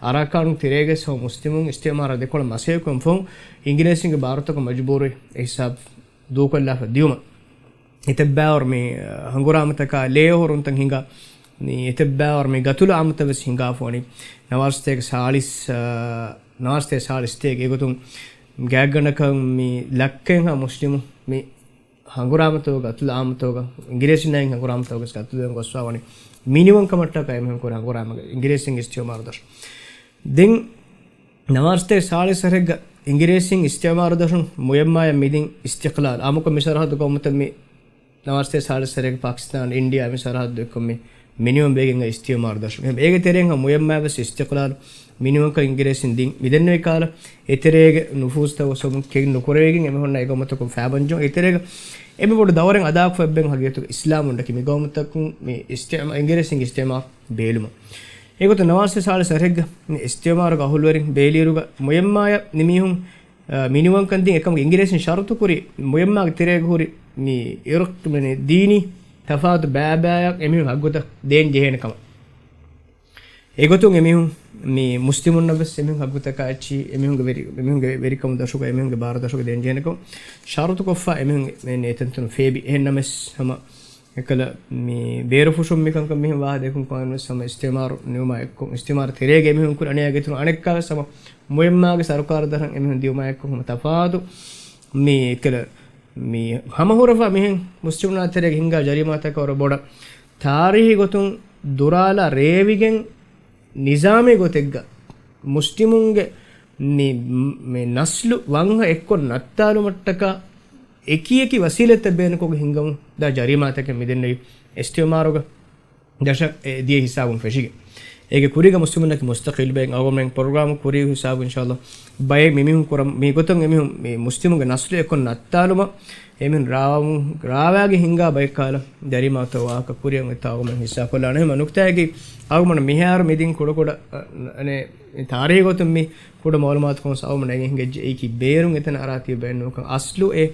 އަރާކާނު ތެރޭގަސް ހަމަ މުސްލިމުން އިސްތިއުމާރާ ދެކޮޅަށް މަސައްކަތްކުރުން ފަހު އިނގިރޭސިންގެ ބާރުތަކަށް މަޖުބޫރުވެ އެ ހިސާބު ދޫކޮށްލާފަ ދިޔުމަށް. އެތައް ބައިވަރު މި ހަނގުރާމަތަކާ ލޭހޮރުންތައް ހިނގާ، މި އެތައް ބައިވަރު މި ގަތުލު އާއްމުތައް ވެސް ހިނގާފަ ވަނީ ނަވާރަ ސަތޭކަ ސާޅީސް، އާ، ނަވާރަ ސަތޭކަ ސާޅީސް ތޭކަ. އެގޮތުން ގާތްގަނޑަކަށް މި ލައްކައެއްހާ މުސްލިމު މި ހަނގުރާމަތަކުގަ ގަތުލު އާއްމުތަކުގަ އިނގިރޭސިންނާއި ހަނގުރާމަތަކުގަ ވެސް ގަތުލުވެގެން ގޮސްފަ ވަނީ މިނިވަންކަމަށްޓަކާ އެމީހުން ކުރި ހަނގުރާމަ އިނގިރޭސިން އިސްތިއުމާރު ދަށުން. ދެން ނަވާރަސަތޭކަ ސާޅީސް އަހަރެއްގަ އިނގިރޭސިން އިސްތިއުމާރު ދަށުން މުއެއްމާޔަށް މިދިން އިސްތިޤްލާލް. އާއްމުކޮށް މި ސަރަހައްދު ގައުމުތައް މި ނަވާރަސަތޭކަ ސާޅީސް އަހަރެއްގަ ޕާކިސްތާން، އިންޑިއާ މި ސަރަހައްދު އެއްކޮށް މި މިނިވަން ބޭގެން އިސްތިއުމާރު ދަށުން. އެހެން އޭގެ ތެރެއިން މުއެއްމާޔަށް ވެސް އިސްތިޤްލާލް މިނިވަންކަން އިނގިރޭސިން ދިން. މި ދެންނެވި ކަހަލަ އެތެރޭގެ ނުފޫޒުތައް ވެސް ކެއް ނުކުރެވިގެން އެމީހުންނަށް އެގައުމުތަކުން ފައިބަންޖެހުން. އެތެރޭގަ އެންމެ ބޮޑު ދައުރެއް އަދާކޮށް އެބަ ހަގީގަތުގަ އިސްލާމުންނަކީ މި ގައުމުތަކުން މި އިސްތިއުމާ-، އިނގިރޭސިން އިސްތިއުމާރު ބޭލުމަށް. އެގޮތުން ނަވާރަސަތޭކަ ސާޅީސް އަހަރެއްގަ މި އިސްތިއުމާރުގެ އަހުލުވެރިން ބޭލިއިރުގަ މުއެއްމާޔަށް މި މީހުން، އާ، މިނިވަންކަން ދިން. އެކަމަކު އިނގިރޭސިން ޝަރުތު ކުރީ މުއެއްމާގެ ތެރޭގަ ހުރި މި އިރު-، މި ދީނީ ތަފާތު ބައިބައިއަށް އެމީހުން ހައްގުތައް ދޭން ޖެހޭނެ ކަމަށް. އެގޮތުން އެމީހުން މި މުސްލިމުންނަށް ވެސް އެމީހުން ހައްގުތަކާ އެއްޗި އެމީހުންގެ ވެރި-، އެމީހުންގެ ވެރިކަމު ދަށުގަ އެމީހުންގެ ބާރު ދަށުގަ ދޭން ޖެހޭނެކަން ޝަރުތުކޮށްފަ އެމީހުން އެ-، އެތަންތަނުން ފޭބި. އެހެން ނަމަވެސް ހަމަ އެކަލަ މި ބޭރުފުށުން މި ކަންކަން މިހެން ވާހަކަ ދެކުން ކޮންމެވެސް ހަމަ އިސްތިއުމާރު ނިމުމާ އެއްކޮށް، އިސްތިއުމާރު ތެރޭގަ އެމީހުން ކުރި އަނިޔާގެ އިތުރުން އަނެއްކާވެސް ހަމަ މުއެއްމާގެ ސަރުކާރު ދަށަށް އެމީހުން ދިއުމާ އެއްކޮށް ހަމަ ތަފާތު މި އެކަލަ މި ހަމަ ހުރެފަ މިހެން މުސްލިމުންނާ ތެރޭގަ ހިންގާ ޖަރީމާތަކަށް ވަރަށް ބޮޑަށް ތާރީހީ ގޮތުން ދުރާލާ ރޭވިގެން ނިޒާމީ ގޮތެއްގަ މުސްލިމުންގެ މި، މި ނަސްލު ވަންހަ އެއްކޮށް ނައްތާލުމަށްޓަކާ އެކި އެކި ވަސީލަތްތައް ބޭނުންކޮށްގެން ހިންގަމުން ދާ ޖަރީމާތަކެއް މިދެންނެވި އިސްތިއުމާރުގެ ދަށަށް އެ ދިޔަ ހިސާބުން ފެށިގެން. އޭގެ ކުރީގަ މުސްލިމުންނަކީ މުސްތަޤިއްލު ބައެއް އަޅުގަނޑުމެން ޕްރޮގްރާމް ކުރި ހިސާބު އިންޝާﷲ ބައެއް މިމީހުން ކުރަން މި ގޮތުން އެމީހުން މި މުސްލިމުންގެ ނަސްލު އެއްކޮށް ނައްތާލުމަށް އެމީހުން ރާވަމުން، ރާވާގެ ހިންގާ ބައެއް ކަހަލަ ޖަރީމާތައް ވާހަކަ ކުރިއަށް އޮތްތާ އަޅުގަނޑުމެން ހިއްސާކޮށްލާނެ. ހަމަ ނުކުތާއަކީ އަޅުގަނޑު މިހާރު މިދިން ކުޑަކުޑަ، އަ، އަނެއް ތާރީހީ ގޮތުން މި ކުޑަ މައުލޫމާތުކޮށް އަޅުގަނޑު އެނގެން ހިނގައްޖެ އެއީކީ ބޭރުން އެތަނަށް އަރާތީ ބައެއް ނޫންކަން. އަސްލު އެ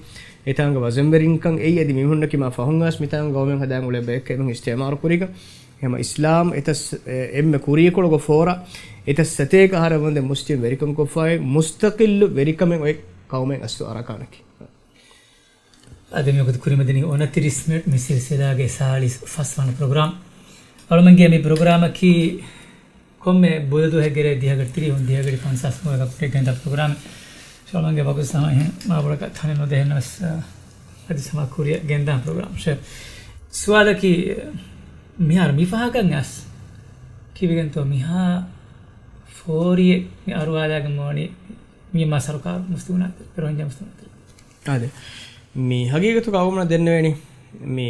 އެތާނގެ ވަޒަންވެރިންކަން އެއީ އަދި މީހުންނަކީ މާ ފަހުން އައިސް މިތާނގަ ގައުމެއް ހަދާން އުޅޭ ބަޔަކަށް އެމީހުން އިސްތިއުމާރު ކުރީގަ. ހަމަ އިސްލާމް އެތައް ސަ-، އެ-، އެންމެ ކުރީކޮޅުގެ ފޯރާ އެތައް ސަތޭކަ އަހަރަށް ވަންދެން މުސްލިމް ވެރިކަން ކޮށްފައި މުސްތަޤިއްލު ވެރިކަމެއް އޮތް ޤައުމެއް އަސްލު އަރަކާނަކީ. އަދި މިވަގުތު ކުރިމަދެނީ އުނަތިރީސް މިނިޓް މި ސިލްސިލާގެ ސާޅީސް ފަސް ވަނަ ޕްރޮގްރާމް. އަޅުމެންގެ މި ޕްރޮގްރާމަކީ ކޮންމެ ބުދަ ދުވަހެއްގެ ރޭ ދިހަ ގަޑި ތިރީހުން ދިހަ ގަޑި ފަންސާސް މިނެޓް ގެންދާ ޕްރޮގްރާމެއް. އަޅުމެންގެ ވަގުތު ސަމާ އެހެން މާ ބޮޑަކަށް ތަނެއް ނުދޭ ނަމަވެސް، އަދި ސަމާ ކުރިއަށް ގެންދާ ޕްރޮގްރާމް. ޝޭ. ސުވާލަކީ، މިހާރު މި ފަހަކަށް އަސް ކިވިގެންތޯ މިހާ ފޯރިއެއް މި އަރުވާލާގެން ވަނީ މިޔަންމާ ސަރުކާރު މުސްލިމުންނާ ރޮހިންޖާ މުސްލިމުން އަދި މި ހަގީގަތުގަ އަޅުގަނޑަށް ދެންނެވޭނީ، މި،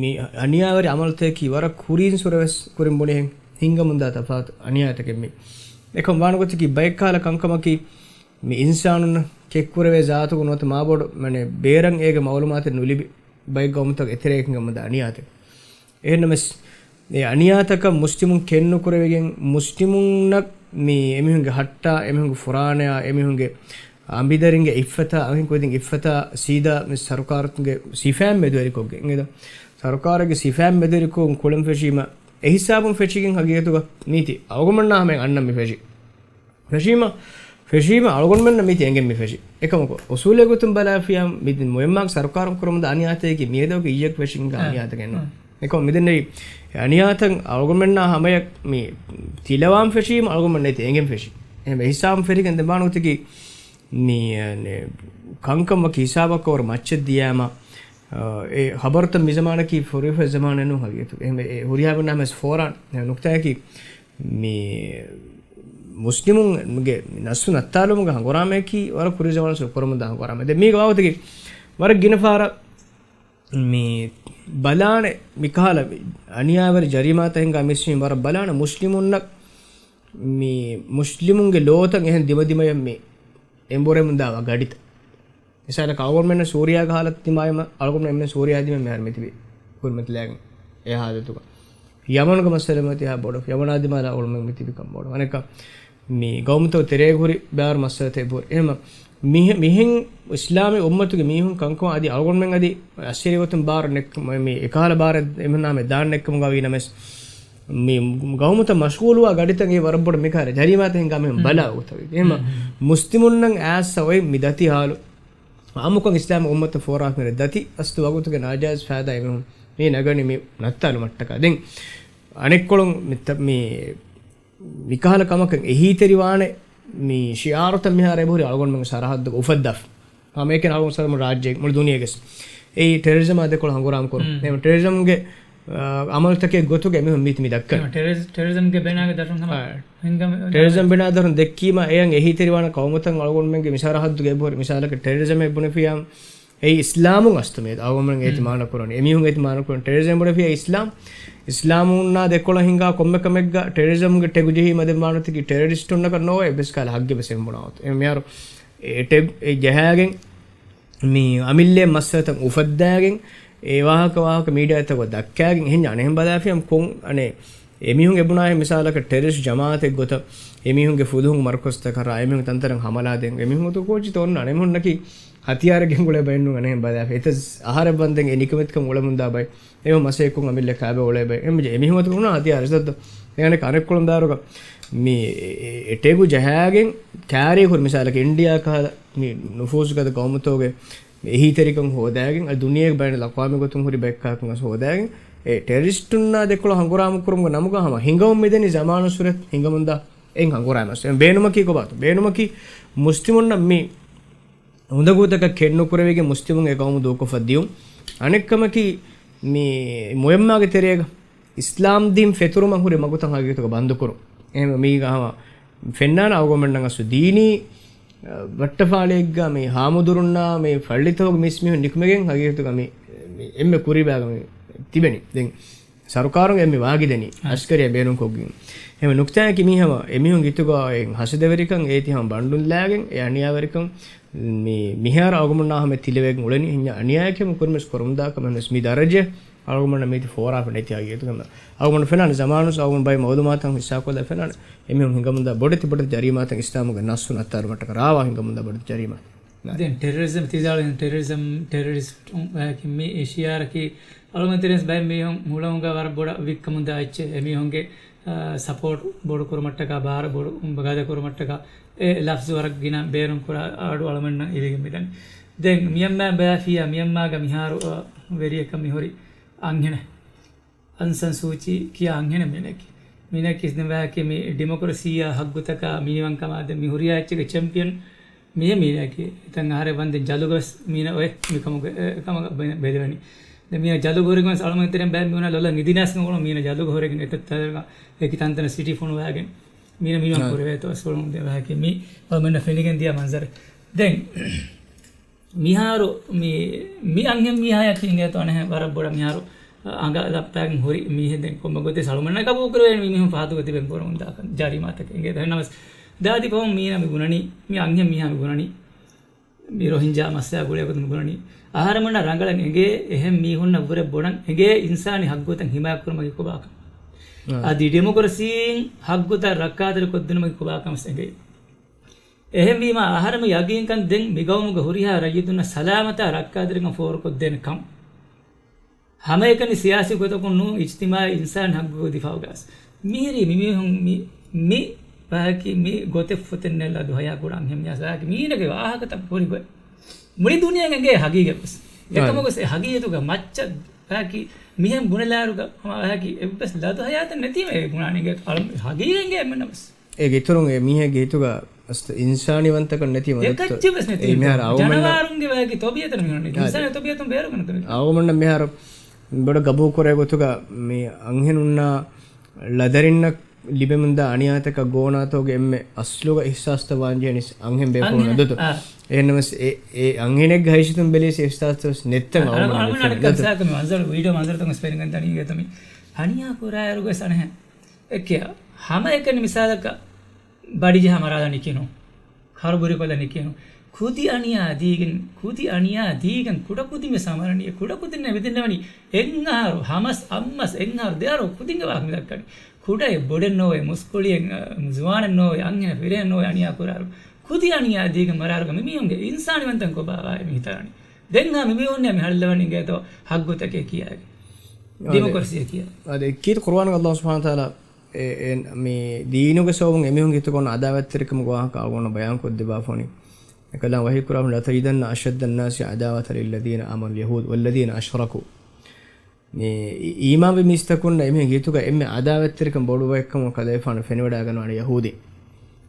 މި އަނިޔާވެރި އަމަލުތަކަކީ ވަރަށް ކުރީން ސުރެ ވެސް ކުރިން ބުނިހެން ހިންގަމުންދާ ތަފާތު އަނިޔާތަކެއް މި. އެކަމް ވާނުގޮތަކީ ބައެއްކަހަލަ ކަންކަމަކީ، މި އިންސާނުންނަށް ކެތްކުރެވޭ ޒާތުގަ ނުވަތަ މާބޮޑު، މަނެ، ބޭރަށް އޭގެ މައުލޫމާތެއް ނުލިބި ބައެއް ގައުމުތަކުގެ އެތެރޭގަ ހިނގަމުންދާ އަނިޔާތައް. އެހެންނަމަވެސް، އެ އަނިޔާތަކަށް މުސްލިމުން ކެތްނުކުރެވިގެން، މުސްލިމުންނަށް މި އެމީހުންގެ ހައްޓާ، އެމީހުންގެ ފުރާނަޔާ، އެމީހުންގެ އަނބިދަރިންގެ އިއްފަތާ، އަންހެންކުދިންގެ އިއްފަތާ ސީދާ މި ސަރުކާރުގެ ސިފައިން މެދުވެރިކޮށްގެން އެދާ. ސަރުކާރުގެ ސިފައިން މެދުވެރިކޮށް ކުޅެން ފެށީމަ، އެހިސާބުން ފެށިގެން ހަގީގަތުގަ ނީތި އަޅުގަނޑުމެންނާ ހަމައަށް އަންނަން މި ފެށީ. ފެށީމަ، ފެށީމަ އަޅުގަނޑުމެންނަށް މީތި އެނގެން މި ފެށީ. އެކަމަކު، އުސޫލެއް ގޮތުން ބަލާފިޔާ، މި މުއެއްމާގެ ސަރުކާރުން ކުރަމުންދާ އަނިޔާތަކަކީ މިއަދަކު އިއްޔެކު ފެށިގެން އަނިޔާތަކެއް ނޫން. އެކަމަ މިދެންނެވި އަނިޔާތައް އަޅުގަނޑުމެންނާ ހަމަޔަށް މި ތިލަވާން ފެށީމަ އަޅުގަނޑުމެން ނެތި އެނގެން ފެށީ. އެހެންވެ ހިސާބުން ފެށިގެން ދެން ވާނުގޮތަކީ މި، އަނެ، ކަންކަން ވަކި ހިސާބަކަށް ވަރަށް މައްޗަށް ދިޔާމަ، އަ، އެ ހަބަރުތައް މި ޒަމާނަކީ ފުރިފަ ޒަމާނެއް ނޫން ހަގީގަތު. އެހެންވެ އެ ހުރިހާ ބަންނާމެސް ފޯރާން ނުކްތާއަކީ މި މުސްލިމުންގެ ނަސްލު ނައްތާލުމުގެ ހަނގުރާމައަކީ ވަރަށް ކުރީ ޒަމާނު ކުރަމުންދާ ހަނގުރާމަ. ދެން މީގެ ވާގޮތަކީ ވަރަށް ގިނަ ފަހަރަށް މި ބަލާނެ މިކަހަލަ އަނިޔާވެރި ޖަރީމާތައް ހިނގާ މިސްވީން ވަރަށް ބަލާނެ މުސްލިމުންނަށް މި މުސްލިމުންގެ ލޯތައް އެހެން ދިމަދިމަޔަށް މި އެނބުރެމުންދާ ގަޑިތައް. މިސާލަކަށް އަޅުގަނޑުމެންނަށް ސޫރިޔާގެ ހާލަތު ދިމާވީމަ، އަޅުގަނޑުމެން ސޫރިޔާ ދިމާ މިހާރު މިތިބީ ކުރިމަތިލާގެން އެ ހާލަތުގަ. ޔަމަނުގެ މައްސަލަ މަތި ހާ ބޮޑު، ޔަމަނާ ދިމާލާ އަޅުގަނޑުމެން މިތިބި ކަން ބޮޑު. އަނެއްކާ މި ގައުމުތައް ތެރޭގަ ހުރި ބާރު މައްސަލަތައް އެބަހުރި. އެހެން މިހެ-، މިހެން އިސްލާމީ އުއްމަތުގެ މީހުން ކަންކަމަށް އަދި އަޅުގަނޑުމެން އަދި އައްސޭރި ގޮތުން ބާރު ނެއްކަ-، މި އެކަހަލަ ބާރެއް އެމަނާމެ ދާން ނެއްކަމުގަ ވީ ނަމަވެސް، މި ގައުމުތައް މަޝްޣޫލުވާ ގަޑިތައް އެ ވަރަށް ބޮޑު މިކަހަލަ ޖަރީމާތައް ހިނގާ މިހެން ބަލާ ގޮތަށް. އެހެން މުސްލިމުންނަށް އައިސް އޮތް މި ދަތި ހާލު އާއްމުކޮށް އިސްލާމް އުއްމަތަށް ފޯރާފަ މިރޭ ދަތި އަސްލު ވަގުތުގެ ނާޖާއިޒް ފައިދާ އެމީހުން މި ނަގަނީ މި ނައްތާލުމަށްޓަކާ. ދެން އަނެއްކޮޅުން މި ތަ-، މި މިކަހަލަ ކަމަކަށް އެހީތެރިވާނެ މި ޝިއާރުތައް މިހާރު އެބަހުރި އަޅުގަނޑުމެންގެ ސަރަހައްދުގަ އުފައްދާފަ. ހަމައެކަނި އަޅުގަނޑު ސަރަހައްދު ރާއްޖޭގެ މުޅި ދުނިޔޭގެ އެއީ ޓެރަރިޒަމާ ދެކޮޅަށް ހަނގުރާމަ ކުރުން. އެހެން ޓެރަރިޒަމްގެ އާ، އަމަލުތަކެއް ގޮތުގަ އެމީހުން މީތި މި ދައްކަނީ. ޓެރަރިސް-، ޓެރަރިޒަމްގެ ބޭނާގެ ދަށުން ހަމަ އާ. ހިނގަމެ-، ޓެރަރިޒަމް ބޭނާ ދަށުން ދެއްކީމަ އެޔަން އެހީތެރިވާނެ ޤައުމުތައް އަޅުގަނޑުމެންގެ މިސާލަކަށް ޓެރަރިޒަމް އެއް ބުނެފިޔާ، މިސާލަކަށް ޓެރަރިޒަމް އެއް ބުނެފިޔާ، އެއީ އިސްލާމުން އަސްތު މި އަޅުގަނޑުމެން އޭތި މާނަ ކުރަނީ. އެމީހުން އޭތި މާނަ ކުރަނީ ޓެރަރިޒަމް ބުނެފިޔާ އިސްލާމް. އިސްލާމުންނާ ދެކޮޅަށް ހިނގާ ކޮންމެ ކަމެއްގަ ޓެރަރިޒަމްގެ ޓެގު ޖެހީ މަދެއް މާނަތަކީ ޓެރަރިސްޓުންނަކަށް ނޯވޭ، އެއްވެސް ކަހަލަ ހައްގެއް ވެސް އެހެން ބުނާ އޮތް. އެ މިހާރު އެ ޓެގް އެ ޖަހާގެން މި އަމިއްލަ މައްސަލަތައް އުފައްދާގެން، އެ ވާހަކަ ވާހަކަ މީޑިއާތަކުގަ ދައްކާގެން އެހެން އަނެއްހެން ބަލާފިޔަމް ކޮން އަނެއް އެމީހުން އެބުނާހެން މިސާލަކަށް ޓެރަރިސްޓް ޖަމާއަތެއް ގޮތަށް އެމީހުންގެ ފުލުހުން މަރުކަޒުތަކަށް އެމީހުން ތަންތަނަށް ހަމަލާ ދޭން އެމީހުން ގޮތަށް ކޯޗިތޯ އޮންނާނެ. އެމީހުންނަކީ ހަތިޔާރެއް ގެންގުޅޭ ބައެއް ނޫން އަނެއްހެން ބަލާފި. އެތަސް އަހަރެއް ވަންދެން އެ ނިކަމެތިކަން އުޅެމުންދާ ބައެއް. އެމީހުން މަސައްކަތްކޮށް އަމިއްލަ ކާބަ އުޅޭ ބައެއް. އެމީހުން އެމީހުން އަތު އުނާ ހަތިޔާރެއް ސައްތަ. އެހެން އަނެއްކޮޅުން ދާރުގަ މި އެ-، އެ-، އެ ޓެގު ޖަހާގެން ކާރި ހުރި މިސާލަކަށް އިންޑިއާ ކަހަލަ މި ނުފޫޒުގަދަ ޤައުމުތަކުގެ އެހީތެރިކަން ހޯދާގެން، އަދި ދުނިޔޭގެ ބައިނަލްއަޤްވާމީ ގޮތުން ހުރި ބައެއްކާކަން ވެސް ހޯދާގެން، އެ ޓެރަރިސްޓުންނާ ދެކޮޅަށް ހަނގުރާމަ ކުރުމުގެ ނަމުގަ ހަމަ ހިނގަމުން މިދެނީ ޒަމާނުއްސުރެ ހިނގަމުންދާ އެއް ހަނގުރާމަ. އެ ބޭނުމަކީ ކޮބާތޯ؟ ބޭނުމަކީ މުސްލިމުންނަށް މި އުނދަގޫތަކަށް ކެތްނުކުރެވިގެން މުސްލިމުން އެ ޤައުމު ދޫކޮށްފަ ދިޔުން. އަނެއްކަމަކީ މި މުއެއްމާގެ ތެރޭގަ އިސްލާމް ދީން ފެތުރުމަށް ހުރި މަގުތައް ހަގީގަތުގަ ބަންދުކުރުން. އެހެން މީގަ ހަމަ ފެންނާނެ އަޅުގަނޑުމެންނަށް އަސްލު ދީނީ، އަ، ވައްޓަފާޅިއެއްގަ މި ހާމުދުރުންނާ މި ފައްޅިތަކުގެ މީސްމީހުން ނިކުމެގެން ހަގީގަތުގަ މި، މި އެންމެ ކުރީބާގަ މި ތިބެނީ. ދެން ސަރުކާރުން އެންމެ ވާގިދެނީ އަ. އަސްކަރިއްޔާ ބޭނުންކޮށްގެން. އެހެން ނުކްތާއަކީ މީ ހަމަ އެމީހުން ހިތުގަ އެ ހަސަދަވެރިކަން އޭތި ހަމަ ބަނޑުންލާގެން އެ އަނިޔާވެރިކަން މި، މިހާރު އަޅުގަނޑުމެންނާ ހަމަ ތިލެވެގެން އުޅެނީ ހިންޏާ އަނިޔާއެކޭ ކުރިމަސް ކުރަމުންދާ ކަމެއް ވެސް މި ދަރަޖަ އަޅުގަނޑުމެންނަށް މީތި ފޯރާފަ ނެތި ހަގީގަތުގަ. އަޅުގަނޑު ފެނާނެ ޒަމާނުސް އަޅުގަނޑު ބައި މައުލޫމާތު ހިއްސާކޮށްލާ ފެނާނެ. އެމީހުން ހިނގަމުންދާ ބޮޑެތި ބޮޑެތި ޖަރީމާތައް އިސްލާމުގެ ނައްސު ނައްތާރުމަށްޓަކަ ރާވާ ހިނގަމުންދާ ބޮޑެތި ޖަރީމާ. ދެން ޓެރަރިޒަމް ތިދާޅު ޓެރަރިޒަމް ޓެރަރިސްޓުން ވަޔަކި މި އެ ޝިއާރަކީ އަޅުގަނޑު ތެރެންސް ބައެއް މީހުން ހުޅަމުގަ ވަރަށް ބޮޑަށް ވިއްކަމުންދާ އެއްޗެއް އެމީހުންގެ، އާ، ސަޕޯޓް ބޮޑު ކުރުމަށްޓަކާ ބާރަށް ބޮޑު ގަދަ ކުރުމަށްޓަކާ އެ ލަފްޒު ވަރަށް ގިނަ ބޭނުން ކުރާ އަޑު އަޅުމެންނަށް އިވިގެން މިދަނީ. ދެން މިއަންމާ ބަޔާފިޔާ މިއަންމާގަ މިހާރު، އާ، ވެރިޔަކަށް މިހުރި އަންހެނެއް. އަން ސަން ސޫޗީ ކިޔާ އަންހެނެއް މީނަކީ. މީނަކީ ސިންވާކީ މި ޑިމޮކްރަސީއާ ހައްގުތަކާ މިނިވަންކަމާ ދެ މި ހުރިހާ އެއްޗެއްގެ ޗެމްޕިއަން މީހެއް މީނަކީ. އެތަން އަހަރެއް ވަންދެން ޖަލުގަވެސް މީނަ އޮތް މިކަމުގެ، އެ، ކަމަށް ބެ-، ބެލެވެނީ. ދެ މީނަ ޖަލު ހުރިގޮން ސަޅުމަތްތެރެން ބައެއް މީހުންނަށް ލޮލަށް ނިދިނާސް ގޮޅު މީނަ ޖަލުގަ ހުރެގެން އެތައް ތަދަރުގަ އެކި ތަންތަނަށް ސިޓީ ފޮނުވާގެން މީނަ މިނިވަން ކުރެވޭތޯ ސުޅުމުން ދެވާކީ މި އަޅުމެންނަށް ފެނިގެން ދިޔަ މަންޒަރެއް. ދެން މިހާރު މި، މި އަންހެން މީހާޔަކީ އިނގޭތޯ އަނެއް ވަރަށް ބޮޑަށް މިހާރު އަނގަ ލައްޕާގެން ހުރި މީހެއް. ދެން ކޮންމެ ގޮތެއް ސަޅުމަންނަށް ގަބޫލު ކުރެވޭނެ މި މީހުން ފަހަތުގަ ތިބެން ކުރަމުންދާކަން ޖަރީމާތަކެއް އިނގޭތޯ. އެހެންނަމަސް ދާދި ފަހުން މީނަ މި ބުނަނީ، މި އަންހެން މީހާ މި ބުނަނީ މި ރޮހިންޖާ މައްސަލަ ގުޅޭ ގޮތުން ބުނަނީ. އަހަރެމެންނަށް ރަނގަޅަށް އެނގޭ އެހެން މީހުންނަށް ވުރެ ބޮޑަށް އެނގޭ އިންސާނީ ހައްގުތައް ހިމާޔަތް ކުރުމަކީ ކޮބާކަން. އާ. އަދި ޑިމޮކްރަސީން ހައްގުތައް ރައްކާތެރި ކޮށްދިނުމަކީ ކޮބާކަން ވެސް އެނގޭ. އެހެންވީމާ، އަހަރެމެން ޔަގީންކަން ދެން މިގައުމުގަ ހުރިހާ ރައްޔިތުންނަށް ސަލާމަތާ ރައްކާތެރިކަން ފޯރުކޮށްދޭނެ ކަން. ހަމައެކަނި ސިޔާސީ ގޮތަކުން ނޫން، އިޖްތިމާޢީ އިންސާނީ ހައްގުގެ ދިފާޢުގަ ވެސް. މިހިރީ މިމީހުން މި، މި ބަޔަކީ މި ގޮތެއް ފޮތެއް ނެތް ލަދު ހަޔާ ކުރާ އަންހެން މީހާ ބަޔަކީ މީނަގެ ވާހަކަތައް ހުރި ގޮތް. މުޅި ދުނިޔެއަށް އެނގޭ ހަގީގަތް ވެސް. އެކަމަކު ވެސް އެ ހަގީގަތުގަ މައްޗަށް ބަޔަކީ މިހެން ބުނެލާއިރުގަ ހަމަ ބަޔަކީ އެއްވެސް ލަދު ހަޔާތެއް ނެތީމަ އެ ބުނާނީ އިނގޭތޯ ހަގީގަތް އެނގޭ އެންމެންނަށް ވެސް. އޭގެ އިތުރުން އެ މީހެއްގެ ހިތުގަ އަސްލު އިންސާނީވަންތަކަން ނެތީމަ އެކައްޗެއް ވެސް ނެތީ. އެ މިހާރު އަޅުގަނޑަށް ޖަނަވާރުންގެ ވަޔަކީ ތަބީޢަތަށް މިހުންނަނީ. އާ، އިންސާނީ ތަބީޢަތުން ބޭރު ކަންތަ މި. އަޅުގަނޑަށް މިހާރު ބޮޑަށް ގަބޫލު ކުރޭ ގޮތުގަ މި އަންހެނުންނާ ޅަދަރިންނަށް ލިބެމުންދާ އަނިޔާތަކަށް ގޯނާތޯގެ އެންމެ އަސްލުގަ އިޙްސާސްތައް ވާންޖެހެނީ އަންހެން ބޭފުޅުން އަންހެން، އަދުތު. އާ. އެހެންނަމަސް އެ، އެ އަންހެނެއްގެ ހައިސިއްޔަތުން ބެލިޔަސް އިޙްސާސްތައް ވެސް ނެތްތަން އަޅުގަނޑު އަޅުގަނޑަށް މި އަނެއްކާ މިސާލަކަށް މި މަންޒަރު، ވީޑިއޯ މަންޒަރުތައް ވެސް ފެނިގެން ދަނީ އިނގޭތޯ މި. އަނިޔާ ކުރާއިރުގަ ވެސް އަނެއްހެން އެއްކެއާ ހަމައެކަނި މިސާލަކަށް ބަޑިޖަހާ މަރާލާ ނިކިނު، ހަރުބުރިކޮށްލާ ނިކިނު، ކުދި އަނިޔާ ދީގެން، ކުދި އަނިޔާ ދީގެން ކުޑަކުދިން ވެސް ހަމަ މަރަނީ. ކުޑަކުދިންނަށް މިދެންނެވަނީ އެއްއަހަރު، ހަމަސް، އައްމަސް، އެއްއަހަރު ދެއަހަރު ކުދިންގެ ވާހަކަ މިދައްކަނީ. ކުޑައެއް ބޮޑެއް ނޯވޭ، މުސްކުޅިއެއް، އަ، ޒުވާނެއް ނޯވޭ، އަންހެނެއް ފިރިހެން ނޯވޭ އަނިޔާ ކުރާއިރު. ކުދި އަނިޔާ ދީގެން މަރާއިރުގަ މިމީހުންގެ އިންސާނީވަންތަކަން ކޮބާ ވާ މި ހިތަށް އަނީ. ދެން ހަމަ މިމީހުންނޭ މި ހަޅުލަވަނީ އިނގޭތޯ ހައްގުތަކޭ ކިޔާގެން. އާ، ދެ-، ދިމޮކްރަސީ ކިޔާ. އާ، ދެ-، ކީރިތި ޤުރުއާނުގަ ﷲ ސުބްޙާނަހޫ ވަތަޢާލާ އެ، އެ، މި ދީނުގެ ސަބަބުން އެމީހުންގެ ހިތުގަ އޮންނަ އަދާވަތްތެރިކަމުގެ ވާހަކަ އަޅުގަނޑު ބަޔާންކޮށްދެއްވާފަ ވަނީ. އެކަލާނގެ ވަޙީކުރާ، لتجدن أشد الناس عداوة للذين آمنوا اليهود والذين أشركوا. މި އީ-، އީމާންވި މީސްތަކުންނަށް އެމީހުންގެ ހިތުގަ އެންމެ އަދާވަތްތެރިކަން ބޮޑު ބައެއްކަމަށް ކަލޭފާނު ފެނިވަޑައިގަންނަވާނެ ޔަހޫދީ.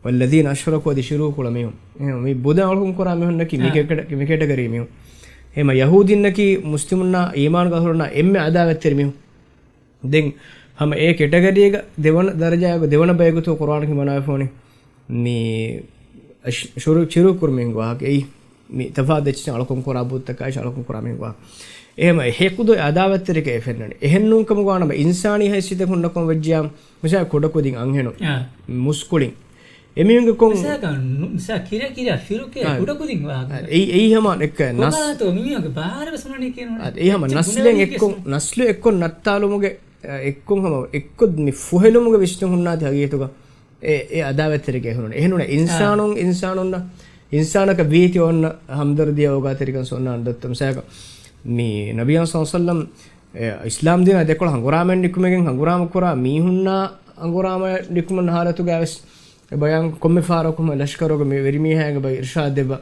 والذين أشركوا، އަދި ޝިރުކު ކުޅަ މީހުން. އެހެން މި ބުދަށް އަޅުކަން ކުރާ މީހުންނަކީ މި އާ. ކެޓަ-، މި ކެޓަގަރީ މީހުން. އެހެން ޔަހޫދީންނަކީ މުސްލިމުންނާ އީމާން ގަހުރުންނާ އެންމެ އަދާވަތްތެރި މީހުން. ދެން ހަމަ އެ ކެޓަގަރީގަ ދެވަނަ ދަރަޖާގަ ދެވަނަ ބަޔަކު ތޯ ޤުރްއާނަކީ މަނާވެފަ ވަނީ. މި ޝުރޫ، ޝުރޫ ކުރުމުގެ ވާހަކަ އެއީ. މި ތަފާތު އެއްޗެއް އަޅުކަން ކުރާ ބުއްތަކާއި އަޅުކަން ކުރާ މީހުން ވާ. އެހެމަ ހެކުދޮ އަދާވަތްތެރިކަ އެ ފެންނަނީ. އެހެންނޫން ކަމުގަ ވާނަމަ އިންސާނީ ހައިސިއްޔަތަކުން ނަކޮން ވެއްޖިޔާ، މިސާ ކުޑަކުދިން އަންހެނުން، އާ. މުސްކުޅިން. އެމީހުންގެ ކޮން މިސާކަށް ނު-، މިސާ ކިރިޔާ ކިރިޔާ ފިރުކޭ އާ. ކުޑަކުދިން ވާ. އާ، އެއީ، އެއީ ހަމަ އެއްކަ ނަސް-، ކޮބާތޯ މިމީހުންގެ ބާރަ ވެސް ނުނަނީ ކިޔަން އާ، އެއީ ހަމަ އެއްޗެއް ނަސްލެއް ބުނެވީ އެއްކޮށް، ކިޔަސް. ނަސްލު އެއްކޮށް ނައްތާލުމުގެ، އާ، އެއްކޮށް ހަމަ އެއްކޮށް މި ފުހެލުމުގެ ވިސްނުން ހުންނާތީ ހަގީގަތުގަ. އެ، އެ އަދާވަތްތެރިކަން އެހުނުން. އެހެނުން އާ. އިންސާނުން، އިންސާނުންނަށް، އިންސާނަކަށް ވީތި އޮންނަ ހަމްދަރްދީ އޯގާތެރިކަން ސޮންނާން ދޮއްތަ މިސާލަކަށް. މި ނަބިއްޔާ ޞައްލަﷲު ޢަލައިހި ވަސައްލަމް، އެ، އިސްލާމް ދީނާ ދެކޮޅަށް ހަނގުރާމައެއް ނިކުމެގެން ހަނގުރާމަ ކުރާ މީހުންނާ ހަނގުރާމައެއް ނިކުމުން ހާލަތުގައި ވެސް އެ ބަޔާން ކޮންމެ ފަހަރަކު ހަމަ ލަޝްކަރުގެ މި ވެރިމީހާގެ ބައި އިރުޝާދް ދެއްވާ،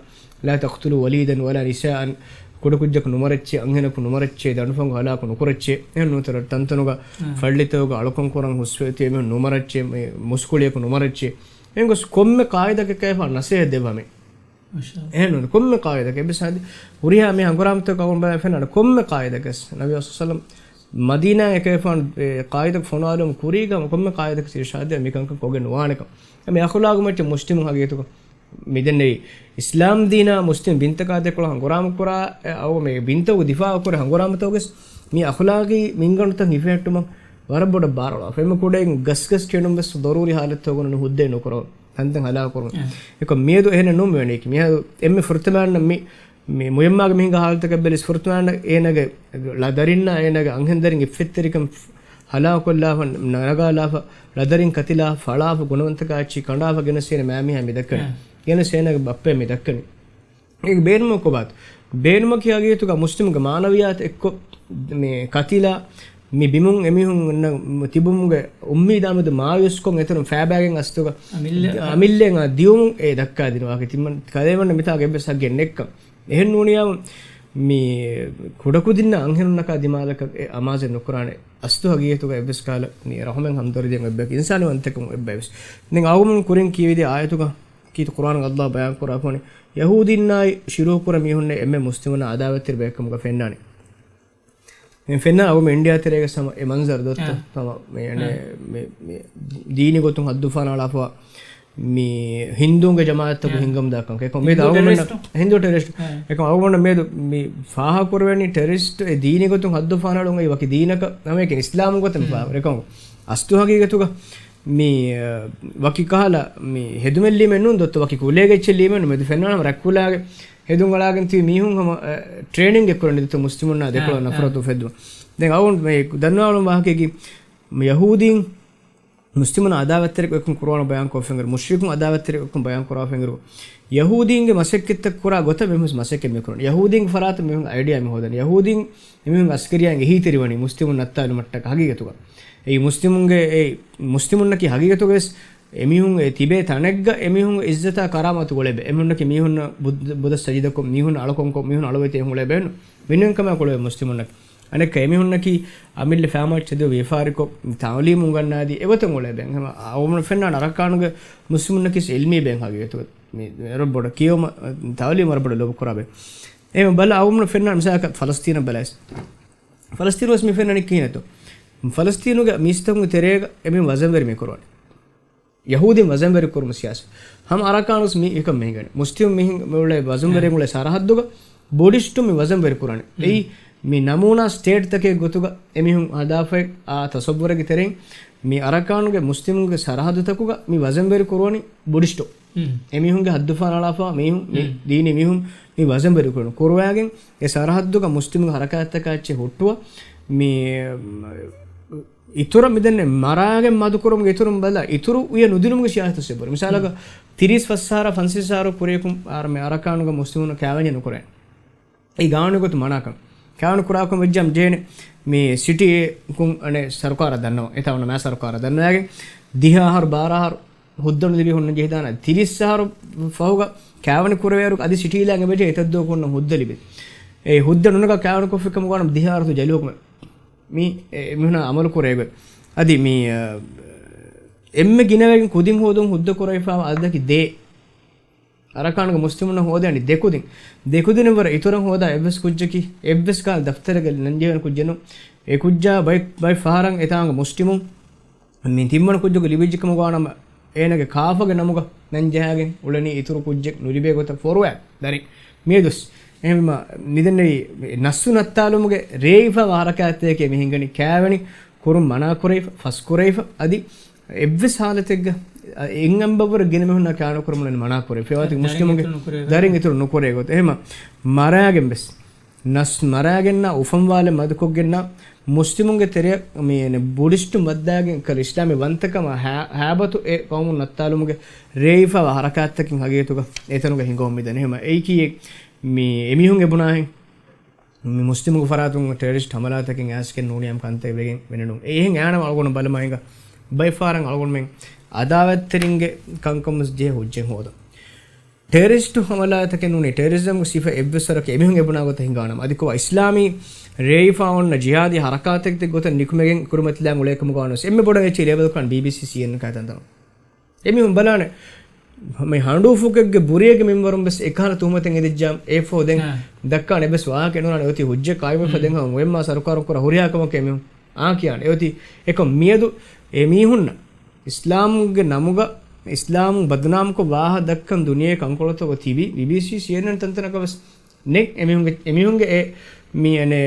"لا تقتلوا وليدا ولا نساء." ކުޑަކުއްޖަކު ނުމަރައްޗޭ، އަންހެނަކު ނުމަރައްޗޭ، ދަނޑުފަންގު ހަލާކު ނުކުރައްޗޭ. އެހެން ނޫންތަ ތަންތަނުގަ، އާ. ފައްޅިތަކުގަ އަޅުކަން ކުރަން ހުސްވެތި އެމީހުން ނުމަރައްޗޭ، މި މުސްކުޅިޔަކު ނުމަރައްޗޭ. އެހެން ގޮސް ކޮންމެ ޤާއިދަކަކަށް ނަސޭހަތް ދެއްވަމޭ. މާޝާﷲ. އެހެން ނޫން. ކޮންމެ ޤާއިދަކަށް އެއްވެސް ހަދި-، ހުރިހާ މި ހަނގުރާމަތަކަށް އަޅުގަނޑު ފެންނާނެ ކޮންމެ ޤާއިދަކަސް. ނަބީ ޞައްލަﷲު ޢަލައިހި ވަސައްލަމް މަދީނާއަށް އެކަލޭގެފާނު އެ ޤާއިދަކު ފޮނުވާލުމުގެ ކުރީގަ ކޮންމެ ޤާއިދަކަސް އިރުޝާދު ދެއްވާ މިކަންކަން ކޮށްގެން ނުވާނެކަން. މި އަޚުލާގު މައްޗަށް މުސްލިމުން ހަގީގަތުގަ މިދެންނެވި އިސްލާމް ދީނާ މުސްލިމް ބިންތަކާ ދެކޮޅަށް ހަނގުރާމަ ކުރާ، އެ، އައު މި ބިންތަކުގެ ދިފާޢު ކުރި ހަނގުރާމަތަކުގެސް މި އަޚުލާގީ މިންގަނޑުތައް ހިފެހެއްޓުމަށް ވަރަށް ބޮޑަށް ބާރުއަޅާފަ. އެންމެ ކުޑައިން ގަސްގަސް ކެނޑުން ވެސް ޟަރޫރީ ހާލަތުތަކުގަ ނުހުއްދައެއް ނުކުރަވަން. ތަންތަން ހަލާކު ކުރުން. އެ. އެކަމް މިއަދު އެހެނެއް ނޫން މިވަނީކީ. މިއަދު އެންމެ ފުރަތަމަ މި، މި މުއެއްމާގެ މި ހިނގާ ހާލަތަކަށް ބެލިސް ފުރަތަމަ އޭނަގެ ޅަދަރިންނާ އޭނަގެ އަންހެންދަރިން އިއްފަތްތެރިކަން ފު-، ހަލާކުކޮށްލާފަ، ނަރަގާލާފަ، ޅަދަރިން ކަތިލާ، ފަޅާފަ، ގުނަވަންތަކާ އެއްޗި ކަނޑާފަ ގެނެސް އޭނަ މައިމީހާ މި ދައްކަނީ. އެ. ގެނެސް އޭނަގެ ބައްޕަ މި ދައްކަނީ. އޭގެ ބޭނުމަކީ ކޮބާތަ؟ ބޭނުމަކީ ހަގީގަތުގަ މުސްލިމުގެ މާނަވިއްޔާތު އެއްކޮށް މި ކަތިލާ، މި ބިމުން އެމީހުން އޮންނަ ތިބުމުގެ އުއްމީދާ މެދު މާޔޫސްކޮށް އެތަނުން ފައިބައިގެން އަސްތުގަ އަމިއްލަ-، އަމިއްލައަށް ދިޔުމުން އެ ދައްކާދިނު ވާހަކަ. ތިމަން ކަލޭމެންނަށް މިތާގަ އެއްވެސް ހައްގެއް ނެއްކަން. އެހެން ނޫނިޔާ މި ކުޑަކުދިންނަށް އަންހެނުންނަކާ ދިމާލަކަށް އެ އަމާޒެއް ނުކުރާނެ. އަސްތު ހަގީގަތުގަ އެއްވެސް ކަހަލަ މި ރަހުމެއް ހަމްދަރްދީއެއް އެއްބަޔަކު އިންސާނީ ވަންތަކަމުން އެއްބަޔަކު ވެސް. ދެން އަޅުގަނޑު ކުރިން ކީވެދިޔަ އާޔަތުގަ ކީރިތި ޤުރްއާނުގަ އައްލާހު ބަޔާން ކުރާފަ ވަނީ، ޔަހޫދީންނާއި ޝުރޫކުރެއްވި މީހުންނޭ އެންމެ މުސްލިމުންނާ އަދާވަތްތެރި ބަޔެއްކަމުގަ ފެންނާނީ. މި ފެންނާނީ އަޅުގަނޑު އިންޑިޔާ ތެރޭގަ ހަމަ އެ މަންޒަރު ދޮއްތަ؟ އާ. ހަމަ މި އަނެއް އާ. މި، މި ދީނީ ގޮތުން ހައްދުފަހަނާޅާފަ މި ހިންދޫންގެ ޖަމާޢަތްތަކު އާ. ހިންގަމުންދާ ކަން. އެކަމަކު މިއަދު ހިންދޫ އަޅުގަނޑު ޓެރަރިސްޓު؟ ހިންދޫ ޓެރަރިސްޓު. އާ. އެކަމަކު އަޅުގަނޑު މިއަދު މި ފާހަގަކުރެވޭނީ ޓެރަރިސްޓު އެ ދީނީ ގޮތުން ހައްދުފަހަނާޅުން އެއީ ވަކި ދީނަކަށް ހަމައެކަނި އިސްލާމް ގޮތަށް މި ހުން. ފާހަގަކުރޭ. އެކަމަކު އަސްލު ހަގީގަތުގަ މި، އަ، ވަކި ކަހަލަ މި ހެދުމެއް ލީމެއް ނޫން ދޮއްތަ، ވަކި ކުލައިގެ އެއްޗެއް ލީމެއް ނޫން. މެދު ފެންނާނަމަ ރަތްކުލައިގެ ހެދުން އަޅާގެން ތިބި މީހުން ހަމަ، އަ، ޓްރޭނިންގެއް ކުރަނީ ދޮއްތަ މުސްލިމުންނާ ދެކޮޅަށް އާ، ނަފްރަތު އާ. އުފެއްދުމަށް. ދެން އަޅުގަނޑު މި ދަންނަވާލުން ވާހަކައަކީ މި ޔަހޫދީން މުސްލިމުން އަދާވަތްތެރިކަން ކުރުވާން ބަޔާން ކޮށްފަ އިން މުޝްރިކުން އަދާވަތްތެރިކަން ބަޔާން ކުރާފަ އިން ޔަހޫދީންގެ މަސައްކަތްތައް ކުރާ ގޮތަށް މި މަސައްކަތް މި ކުރަނީ. ޔަހޫދީންގެ ފަރާތުން މި ހުން އައިޑިއާ މި ހޯދަނީ. ޔަހޫދީން އެމީހުން އަސްކަރިޔާއިން އެހީތެރިވަނީ މުސްލިމުން ނައްތާލުމަށްޓަކަ ހަގީގަތުގަ. އެއީ މުސްލިމުންގެ، އެ މުސްލިމުންނަކީ ހަގީގަތުގަވެސް އެމީހުން އެ ތިބޭ ތަނެއްގަ އެމީހުންގެ އިއްޒަތާ ކަރާމަތު ގުޅޭ ބެ. އެމީހުންނަކީ މީހުންނަށް ބުދް-، ބުދަށް ސަޖިދަކޮށް، މީހުން އަޅުކަންކޮށް، މީހުން އަޅުވެތި އެހުން ގުޅޭ ބޭނު. މިންނަން ކަމާ ގުޅޭ މުސްލިމުންނަކީ. އަނެއްކާ އެމީހުންނަކީ އަމިއްލަ ފައިމާ ޗެދު ވިޔަފާރިކޮށް، ތަޢުލީމު އުނގަންނާދީ އެގޮތަށް ގުޅޭ ބޭން. ހަމަ އަވަމުން ފެންނާނެ އަރަކާނުގެ މުސްލިމުންނަކީ އިލްމީ ބޭން ހަގީގަތުގަ. މި ވަރަށް ބޮޑަށް ކިޔެވުމަށް، ތަޢުލީމު ވަރަށް ބޮޑަށް ލޯބި ކުރާ ބޭ. އެހެން ބަލަ އަވަމުން ފެންނާނެ މިސާލަކަށް ފަލަސްތީނަށް ބަލައިސް. ފަލަސްތީނު ވެސް މި ފެންނަނީ ކިހިނެއްތޯ؟ ފަލަސްތީނުގެ މީސްތަކުންގެ ތެރޭގަ އެމީހުން ވަޒަންވެރި މި ކުރުވަނީ. ޔަހޫދީން ވަޒަންވެރި ކުރުމު ސިޔާސަތު. ހަމަ އަރަކާނުސް މި އެކަން މި ހިނގަނީ. މުސްލިމް މިހިން މިއުޅޭ ވަޒަންވެރި އުޅޭ ސަރަހައްދުގަ ބުޑިސްޓު މި ވަޒަންވެރި ކުރަނީ. އެއީ މި ނަމޫނާ ސްޓޭޓްތަކެއް ގޮތުގަ އެމީހުން ހަދާފައި އާ ތަސައްވުރެއްގެ ތެރެއިން މި އަރަކާނުގެ މުސްލިމުންގެ ސަރަހައްދުތަކުގަ މި ވަޒަންވެރި ކުރުވަނީ ބުޑިސްޓު. އެމީހުންގެ ހައްދުފަހަނާޅާފަ މީހުން، މި ދީނީ މީހުން މި ވަޒަންވެރި ކުރަނީ. ކުރުވާގެން އެ ސަރަހައްދުގަ މުސްލިމުންގެ ހަރަކާތްތަކާ އެއްޗެއް ހުއްޓުވާ މި އިތުރަށް މިދެންނެ މަރާގެން މަދުކުރުމުގެ އިތުރުން ބަލާ، އިތުރު އުޔަ ނުދިނުމުގެ ސިޔާސަތަށް އެބަހުރި. މިސާލަކަށް، ތިރީސް ފަސް ހާރަ، ފަންސަވީސް ހާރަ ކުރިޔަކުން އަރަ-، މި އަރަކާނުގަ މުސްލިމުން ކާވެންޏެއް ނުކުރޭ. އެއީ ގާނޫނީ ގޮތުން މަނާކަން. ކާވެން ކުރާކަން ވެއްޖާމަ ޖޭނެ، މި ސިޓީއަކުން އަނެއް ސަރުކާރަށް ދަންނަވަން. އެތާ އޮންނަ މާ ސަރުކާރަށް ދަންނަވައިގެން، ދިހަ އަހަރު، ބާރަ އަހަރު ހުއްދަ ނުލިބި ހުންނަ ޖެހިދާނެ. ތިރީސް އަހަރު ފަހުގަ ކާވެން ކުރެވޭއިރު އަދި ސިޓީ ލާނގެ ވެޖެ އެތައްދުވަހަކު ހުންނަ ހުއްދަ ލިބި. އެ ހުއްދަ ނުނަގާ ކާވެން ކޮށްފި ކަމުގަ ވާނަމަ ދިހަ އަހަރު ޖައިލު ހުކުމެއް. މި އެ މީހުނާ އަމަލު ކުރޭގޮތް. އަދި މި، އަ، އެންމެ ގިނަވެގެން ކުދިން ހޯދުން ހުއްދަ ކުރެވިފާވާ އަދަދަކީ ދޭއް. އަރަކާންގެ މުސްލިމުންނަށް ހޯދޭނީ ދެކުދިން. ދެކުދިން ވަރަށް އިތުރަށް ހޯދާ އެއްވެސް ކުއްޖަކީ، އެއްވެސް ކާ ދަފްތަރެއްގަ ނަންޖެހޭނެ ކުއްޖެއް ނޫން. އެ ކުއްޖާ ބައެއް، ބައެއް ފަހަރަށް އެތާނގެ މުސްލިމުން މި ތިންވަނަ ކުއްޖަކު ލިބިއްޖެ ކަމުގަ ވާނަމަ، އޭނާގެ ކާފަގެ ނަމުގަ ނަން ޖަހާގެން އުޅެނީ އިތުރު ކުއްޖެއް ނުލިބޭ ގޮތަށް ފޯރުވާ ދަރިން. މިއަދުސް އެހެންވީމަ، މިދެންނެވި ނައްސު ނައްތާލުމުގެ ރޭވިފައިވާ ހަރަކާތްތަކެއް މި ހިނގަނީ ކާވެނި ކުރުން މަނާކުރެވިފަ، ފަސްކުރެވިފަ، އަދި އެއްވެސް ހާލަތެއްގަ، އެއް އަނބަވަރު ގިނަ މީހުންނާ ކާނުކުރުމުން މަނާކުރެވިފަ. އެވާތި ދަރިން މުސްލިމުންގެ އިތުރު ނުކުރެވޭ. ދަރިން އިތުރު ނުކުރޭ ގޮތަށް. އެހެމަ މަރާގެން ވެސް ނަސް މަރާގެންނާ އުފަންވާލެއް މަދުކޮށްގެންނާ މުސްލިމުންގެ ތެރެއަށް މި އެނެ ބުޑިސްޓުން ވައްދާގެން ކަލަ އިސްލާމީ ވަންތަކަމާ ހާ-، ހާބަތު އެ ޤައުމުން ނައްތާލުމުގެ ރޭވިފައިވާ ހަރަކާތްތަކެއް ހަގީގަތުގަ އެތަނުގަ ހިނގަމުން މިދަނީ. އެހެމަ އެއީކީ މި އެމީހުން އެބުނާހެން މި މުސްލިމުގެ ފަރާތުން ޓެރަރިސްޓް ހަމަލާތަކެއް އައިސްގެން ނޫނީ އަމް ކަންތައް ވެގެން ވެނެނުން. އެހެން އާނަމަ އަޅުގަނޑު ބަލަމާ ހިނގާ ބައެއް ފަހަރަށް އަޅުގަނޑުމެން އަދާވަތްތެރިންގެ ކަންކަމުސް ޖެހޭ ހުއްޖަތް ހޯދަން. ޓެރަރިސްޓު ހަމަލާތަކެއް ނޫނީ، ޓެރަރިޒަމްގެ ސިފަ އެއްވެސް ވަރަކަށް އެމީހުން އެބުނާ ގޮތަށް ހިނގާނަމަ، އަދި ކޮބާ އިސްލާމީ ރޭވިފާ އޮންނަ ޖިހާދީ ހަރަކާތެއްގެ ގޮތަށް ނިކުމެގެން ކުރިމަތިލާން އުޅޭކަމުގަ ވާނަމަވެސް، އެންމެ ބޮޑަށް އެއްޗެހި ލޭބަލް ކުރާނީ ބީބީސީ، ސީއެންއެން ކައިތަންތަނުން. އެމީހުން ބަލާނެ، މި ހަނޑޫފުކެއްގެ ބުރިއެއްގެ މިންވަރުން ވެސް އެކަހަލަ ތުހުމަތެއް އެދިއްޖާ، އެއަށްފަހު ދެން އާ. ދައްކާނެ އެއްވެސް ވާހަކައެއް ނުވާނެ. އެއޮތީ ހުއްޖަތް ޤާއިމުވެފަ ދެން ހަމަ މުއެއްމާ ސަރުކާރުން ކުރާ ހުރިހާ ކަމަކަށް އެމީހުން އާ ކިޔާނެ. އެއޮތީ އެކަމް މިއަދު އެމީހުންނަށް އިސްލާމުގެ ނަމުގަ އިސްލާމު ބަދުނާމުކޮށް ވާހަކަ ދައްކަން ދުނިޔޭ ކަންކޮޅުތަކުގަ ތިބި، ބީބީސީ، ސީއެންއެން ތަންތަނަކަށް ވެސް ނެތް. އެމީހުންގެ، އެމީހުންގެ އެ މި އެނެ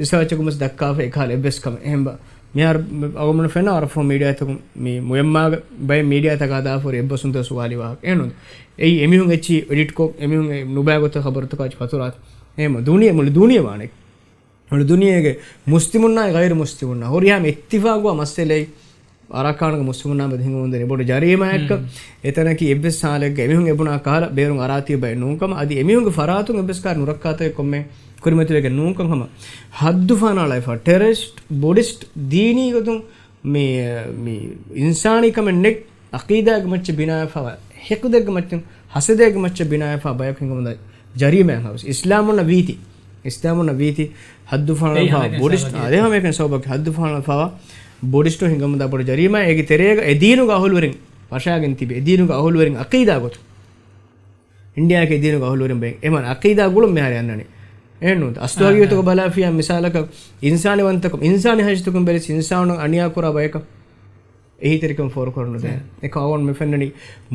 ރިސާޗަކުން ވެސް ދައްކާފަ އެކަހަލަ އެއްވެސް ކަމެއް. އެހެން ބަ، މިހާރު އަޅުގަނޑު ފެންނަ ވަރަށް ފަހު މީޑިއާތަކުން މި މުއެއްމާގަ ބައެއް މީޑިއާތަކާ ދާފަ ހުރި އެއްބަސްވުންތައް ސުވާލީ ވާހަކަ. އެހެންނު އެއީ އެމީހުން އެއްޗިހި އެޑިޓްކޮށް، އެމީހުން އެ ނުބައި ގޮތަށް ޚަބަރުތަކާ އެއްޗިހި ފަތުރާތަ. އެހެން ދުނިޔެ، މުޅި ދުނިޔެ ވާނެ. މުޅި ދުނިޔޭގެ މުސްލިމުންނާއި ޣައިރު މުސްލިމުންނާ ހުރިހާ އިއްތިފާގުވާ މައްސަލައެއް އަރާކާނުގެ މުސްލިމުންނާ މެދު ހިނގަމުންދަނީ ބޮޑު ޖަރީމާއެއްކަން. ހުން. އެތަނަކީ އެއްވެސް ހާލެއްގަ އެމީހުން އެބުނާ ކަހަލަ ބޭރުން އަރާތީ ބައެއް ނޫންކަމަށް، އަދި އެމީހުންގެ ފަރާތުން އެއްވެސް ކާރި ނުރައްކާތަކެއް ކޮންމެ ކުރިމަތިވެގެން ނޫންކަން ހަމަ ހައްދު ފަހަނައަޅައިފަ، ޓެރަރިސްޓް، ބުޑިސްޓް، ދީނީ ގޮތުން މި، މި އިންސާނީ ކަމެއް ނެތް، އަޤީދާގެ މައްޗަށް ބިނާވެފައިވާ، ހިޤްދެއްގެ މައްޗަށް، ހަސަދެއްގެ މައްޗަށް ބިނާވެފައި ބަޔަކު ހިނގަމުންދާ ޖަރީމާއެއް ހަމަ ވެސް. އިސްލާމުންނަށް ވީތީ، އިސްލާމުންނަށް ވީތީ ހައްދު ފަހަނައަޅައިފައިވާ ބުޑިސްޓް، އާ، އެ ހަމައެކަނި ސަބަބަކީ ހައްދު ފަހަނައަޅައިފައިވާ ބުޑިސްޓު ހިނގަމުންދާ ބޮޑު ޖަރީމާއެއް. އޭގެ ތެރޭގަ އެ ދީނުގެ އަހުލުވެރިން ފަށާގެން ތިބި، އެ ދީނުގެ އަހުލުވެރިން އަޤީދާ ގޮތުން އިންޑިއާގެ ދީނުގެ އަހުލުވެރިން ބައެއް. އެމަން އަޤީދާ ގުޅުން މިހާރު އަންނަނީ. އެހެންނޫން. އަސްލު އާ، ހަގީގަތުގަ އާ. ބަލާފިޔާ މިސާލަކަށް، އިންސާނިވަންތަކަމުން، އިންސާނީ ހައިސިއްޔަތުން ބެލިސް އިންސާނުން އަނިޔާ ކުރާ ބަޔަކަށް އެހީތެރިކަން ފޯރުކުރަން ނުދޭ. އާ. އެކަމް އަޅުގަނޑު މި ފެންނަނީ،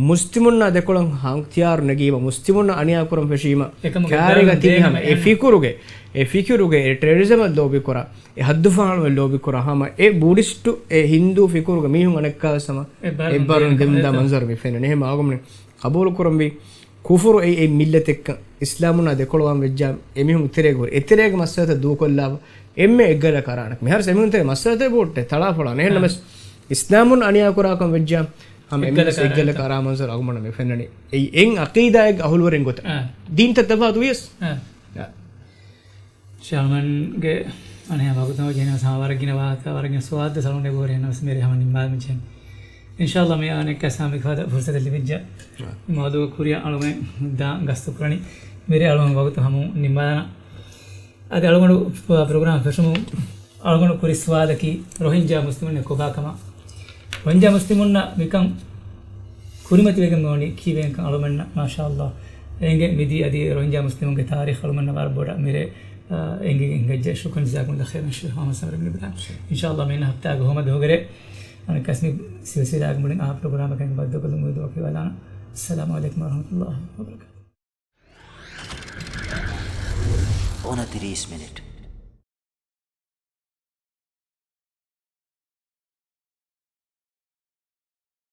މުސްލިމުންނާ ދެކޮޅަށް ހަނގްތިޔާރު ނެގީމަ، މުސްލިމުންނަށް އަނިޔާ ކުރަން ފެށީމަ، އެކަމުގެ ކާރިގަ ދަރުން ތިބި ދޭ ހަމަ ހަމަ އެ އެހެން. ފިކުރުގެ، އެ ފިކުރުގެ، އެ ޓެރަރިޒަމަށް ލޯބިކުރާ، އެ ހައްދު ފަހަނައަޅުވެ ލޯބިކުރާ ހަމަ އެ ބުޑިސްޓު، އެ ހިންދޫ ފިކުރުގެ މީހުން އަނެއްކާވެސް ހަމަ އެއްބަރުން އެއްބަރުން ދެމުންދާ ދެމުންދާ މަންޒަރު މި ފެންނަނީ. އެހެން އަޅުގަނޑު ކަބޫލުކުރަންވީ، ކުފުރު އެއީ އެއް މިއްލަތެއްކަން، އިސްލާމުންނާ ދެކޮޅުވާން ވެއްޖާ، އެމީހުން ތެރޭގަ ހުރި އެތެރޭގެ މައްސަލަތައް ދޫކޮށްލާފަ، އެންމެ އެއްގަލަށް ކަރާނެ. މިހާރު އެމީހުން ތެރޭ މައްސަލަތައް ބޯއްޓެ ތަޅާފޮޅާނެ. އެހެން އާ. ނަމަސް، އިސްލާމުން އަނިޔާ ކުރާކަން ވެއްޖާ، ހަމަ އެއްގަލަށް އެމީހުން އެއްގަލަށް ކަރާނެ. ކަރާ މަންޒަރު އަޅުގަނޑަށް މި ފެންނަނީ. އެއީ އެއް އަޤީދާއެއްގެ އަހުލުވެރިން ގޮތަށް. އާ. ދީންތައް ތަފާތު ވިޔަސް. އާ. އާ. ޝާމަންގެ އަނެއް ވަގުތު ޖެހެނީ ވަރަށް ގިނަ ވާހަކަ، ވަރަށް ގިނަ ސުވާލުތައް އަޅުގަނޑު އެބަހުރި ނަމަސް މިރޭ ހަމަ ނިންމާލަމުން ޖެހެނީ. އިންޝާﷲ މި އަނެއްކާ ސާމި ފަދަ ފުރުސަތެއް ލިބިއްޖެ. އާ. މައުޟޫގެ ކުރިއަށް އަޅުގަނޑު ދާން ގަސްތު ކުރަނީ. މިރޭ އަޅުގަނޑު ވަގުތު ހަމަ ނިންމާލާނަން. އަދި އަޅުގަނޑު ޕްރޮގްރާމް ފެށުމުން އަޅުގަނޑު ކުރި ސުވާލަކީ ރޮހިންޖާ މުސްލިމުންނެއް ކޮބާ ކަމަށް؟ ރޮހިންޖާ މުސްލިމުންނަށް މިކަން ކުރިމަތިވެގެން މިވަނީ ކީއްވެގެންކަން އަޅުމެންނަށް މާޝާﷲ އެނގޭ. މިދީ އަދި ރޮހިންޖާ މުސްލިމުންގެ ތާރީޚް އަޅުމެންނަށް ވަރަށް ބޮޑަށް މިރޭ، އާ، އެނގިގެން ހިނގައްޖެ. ޝުކުރަން ޖަޒާކުމުﷲ ޚައިރަން ޝޭޚް މުޙައްމަދު ސަމިރު ބިން އިބްރާހިމް. އިންޝާﷲ މިއަންނަ ހަފްތާގެ ހަމަ ދުވަހުގެ ރޭ އަނެއްކާސް މި ސިލްސިލާގެ މުޅިން އާ ޕްރޮގްރާމަކަށް ބައްދަލުކޮށްލަން އުއްމީދު ވަކިވެލާނަން. އައްސަލާމު ޢަލައިކުމް ވަރަޙްމަތުﷲ ވަބަރަކާތުހު. އޮނަތިރީސް މިނިޓް.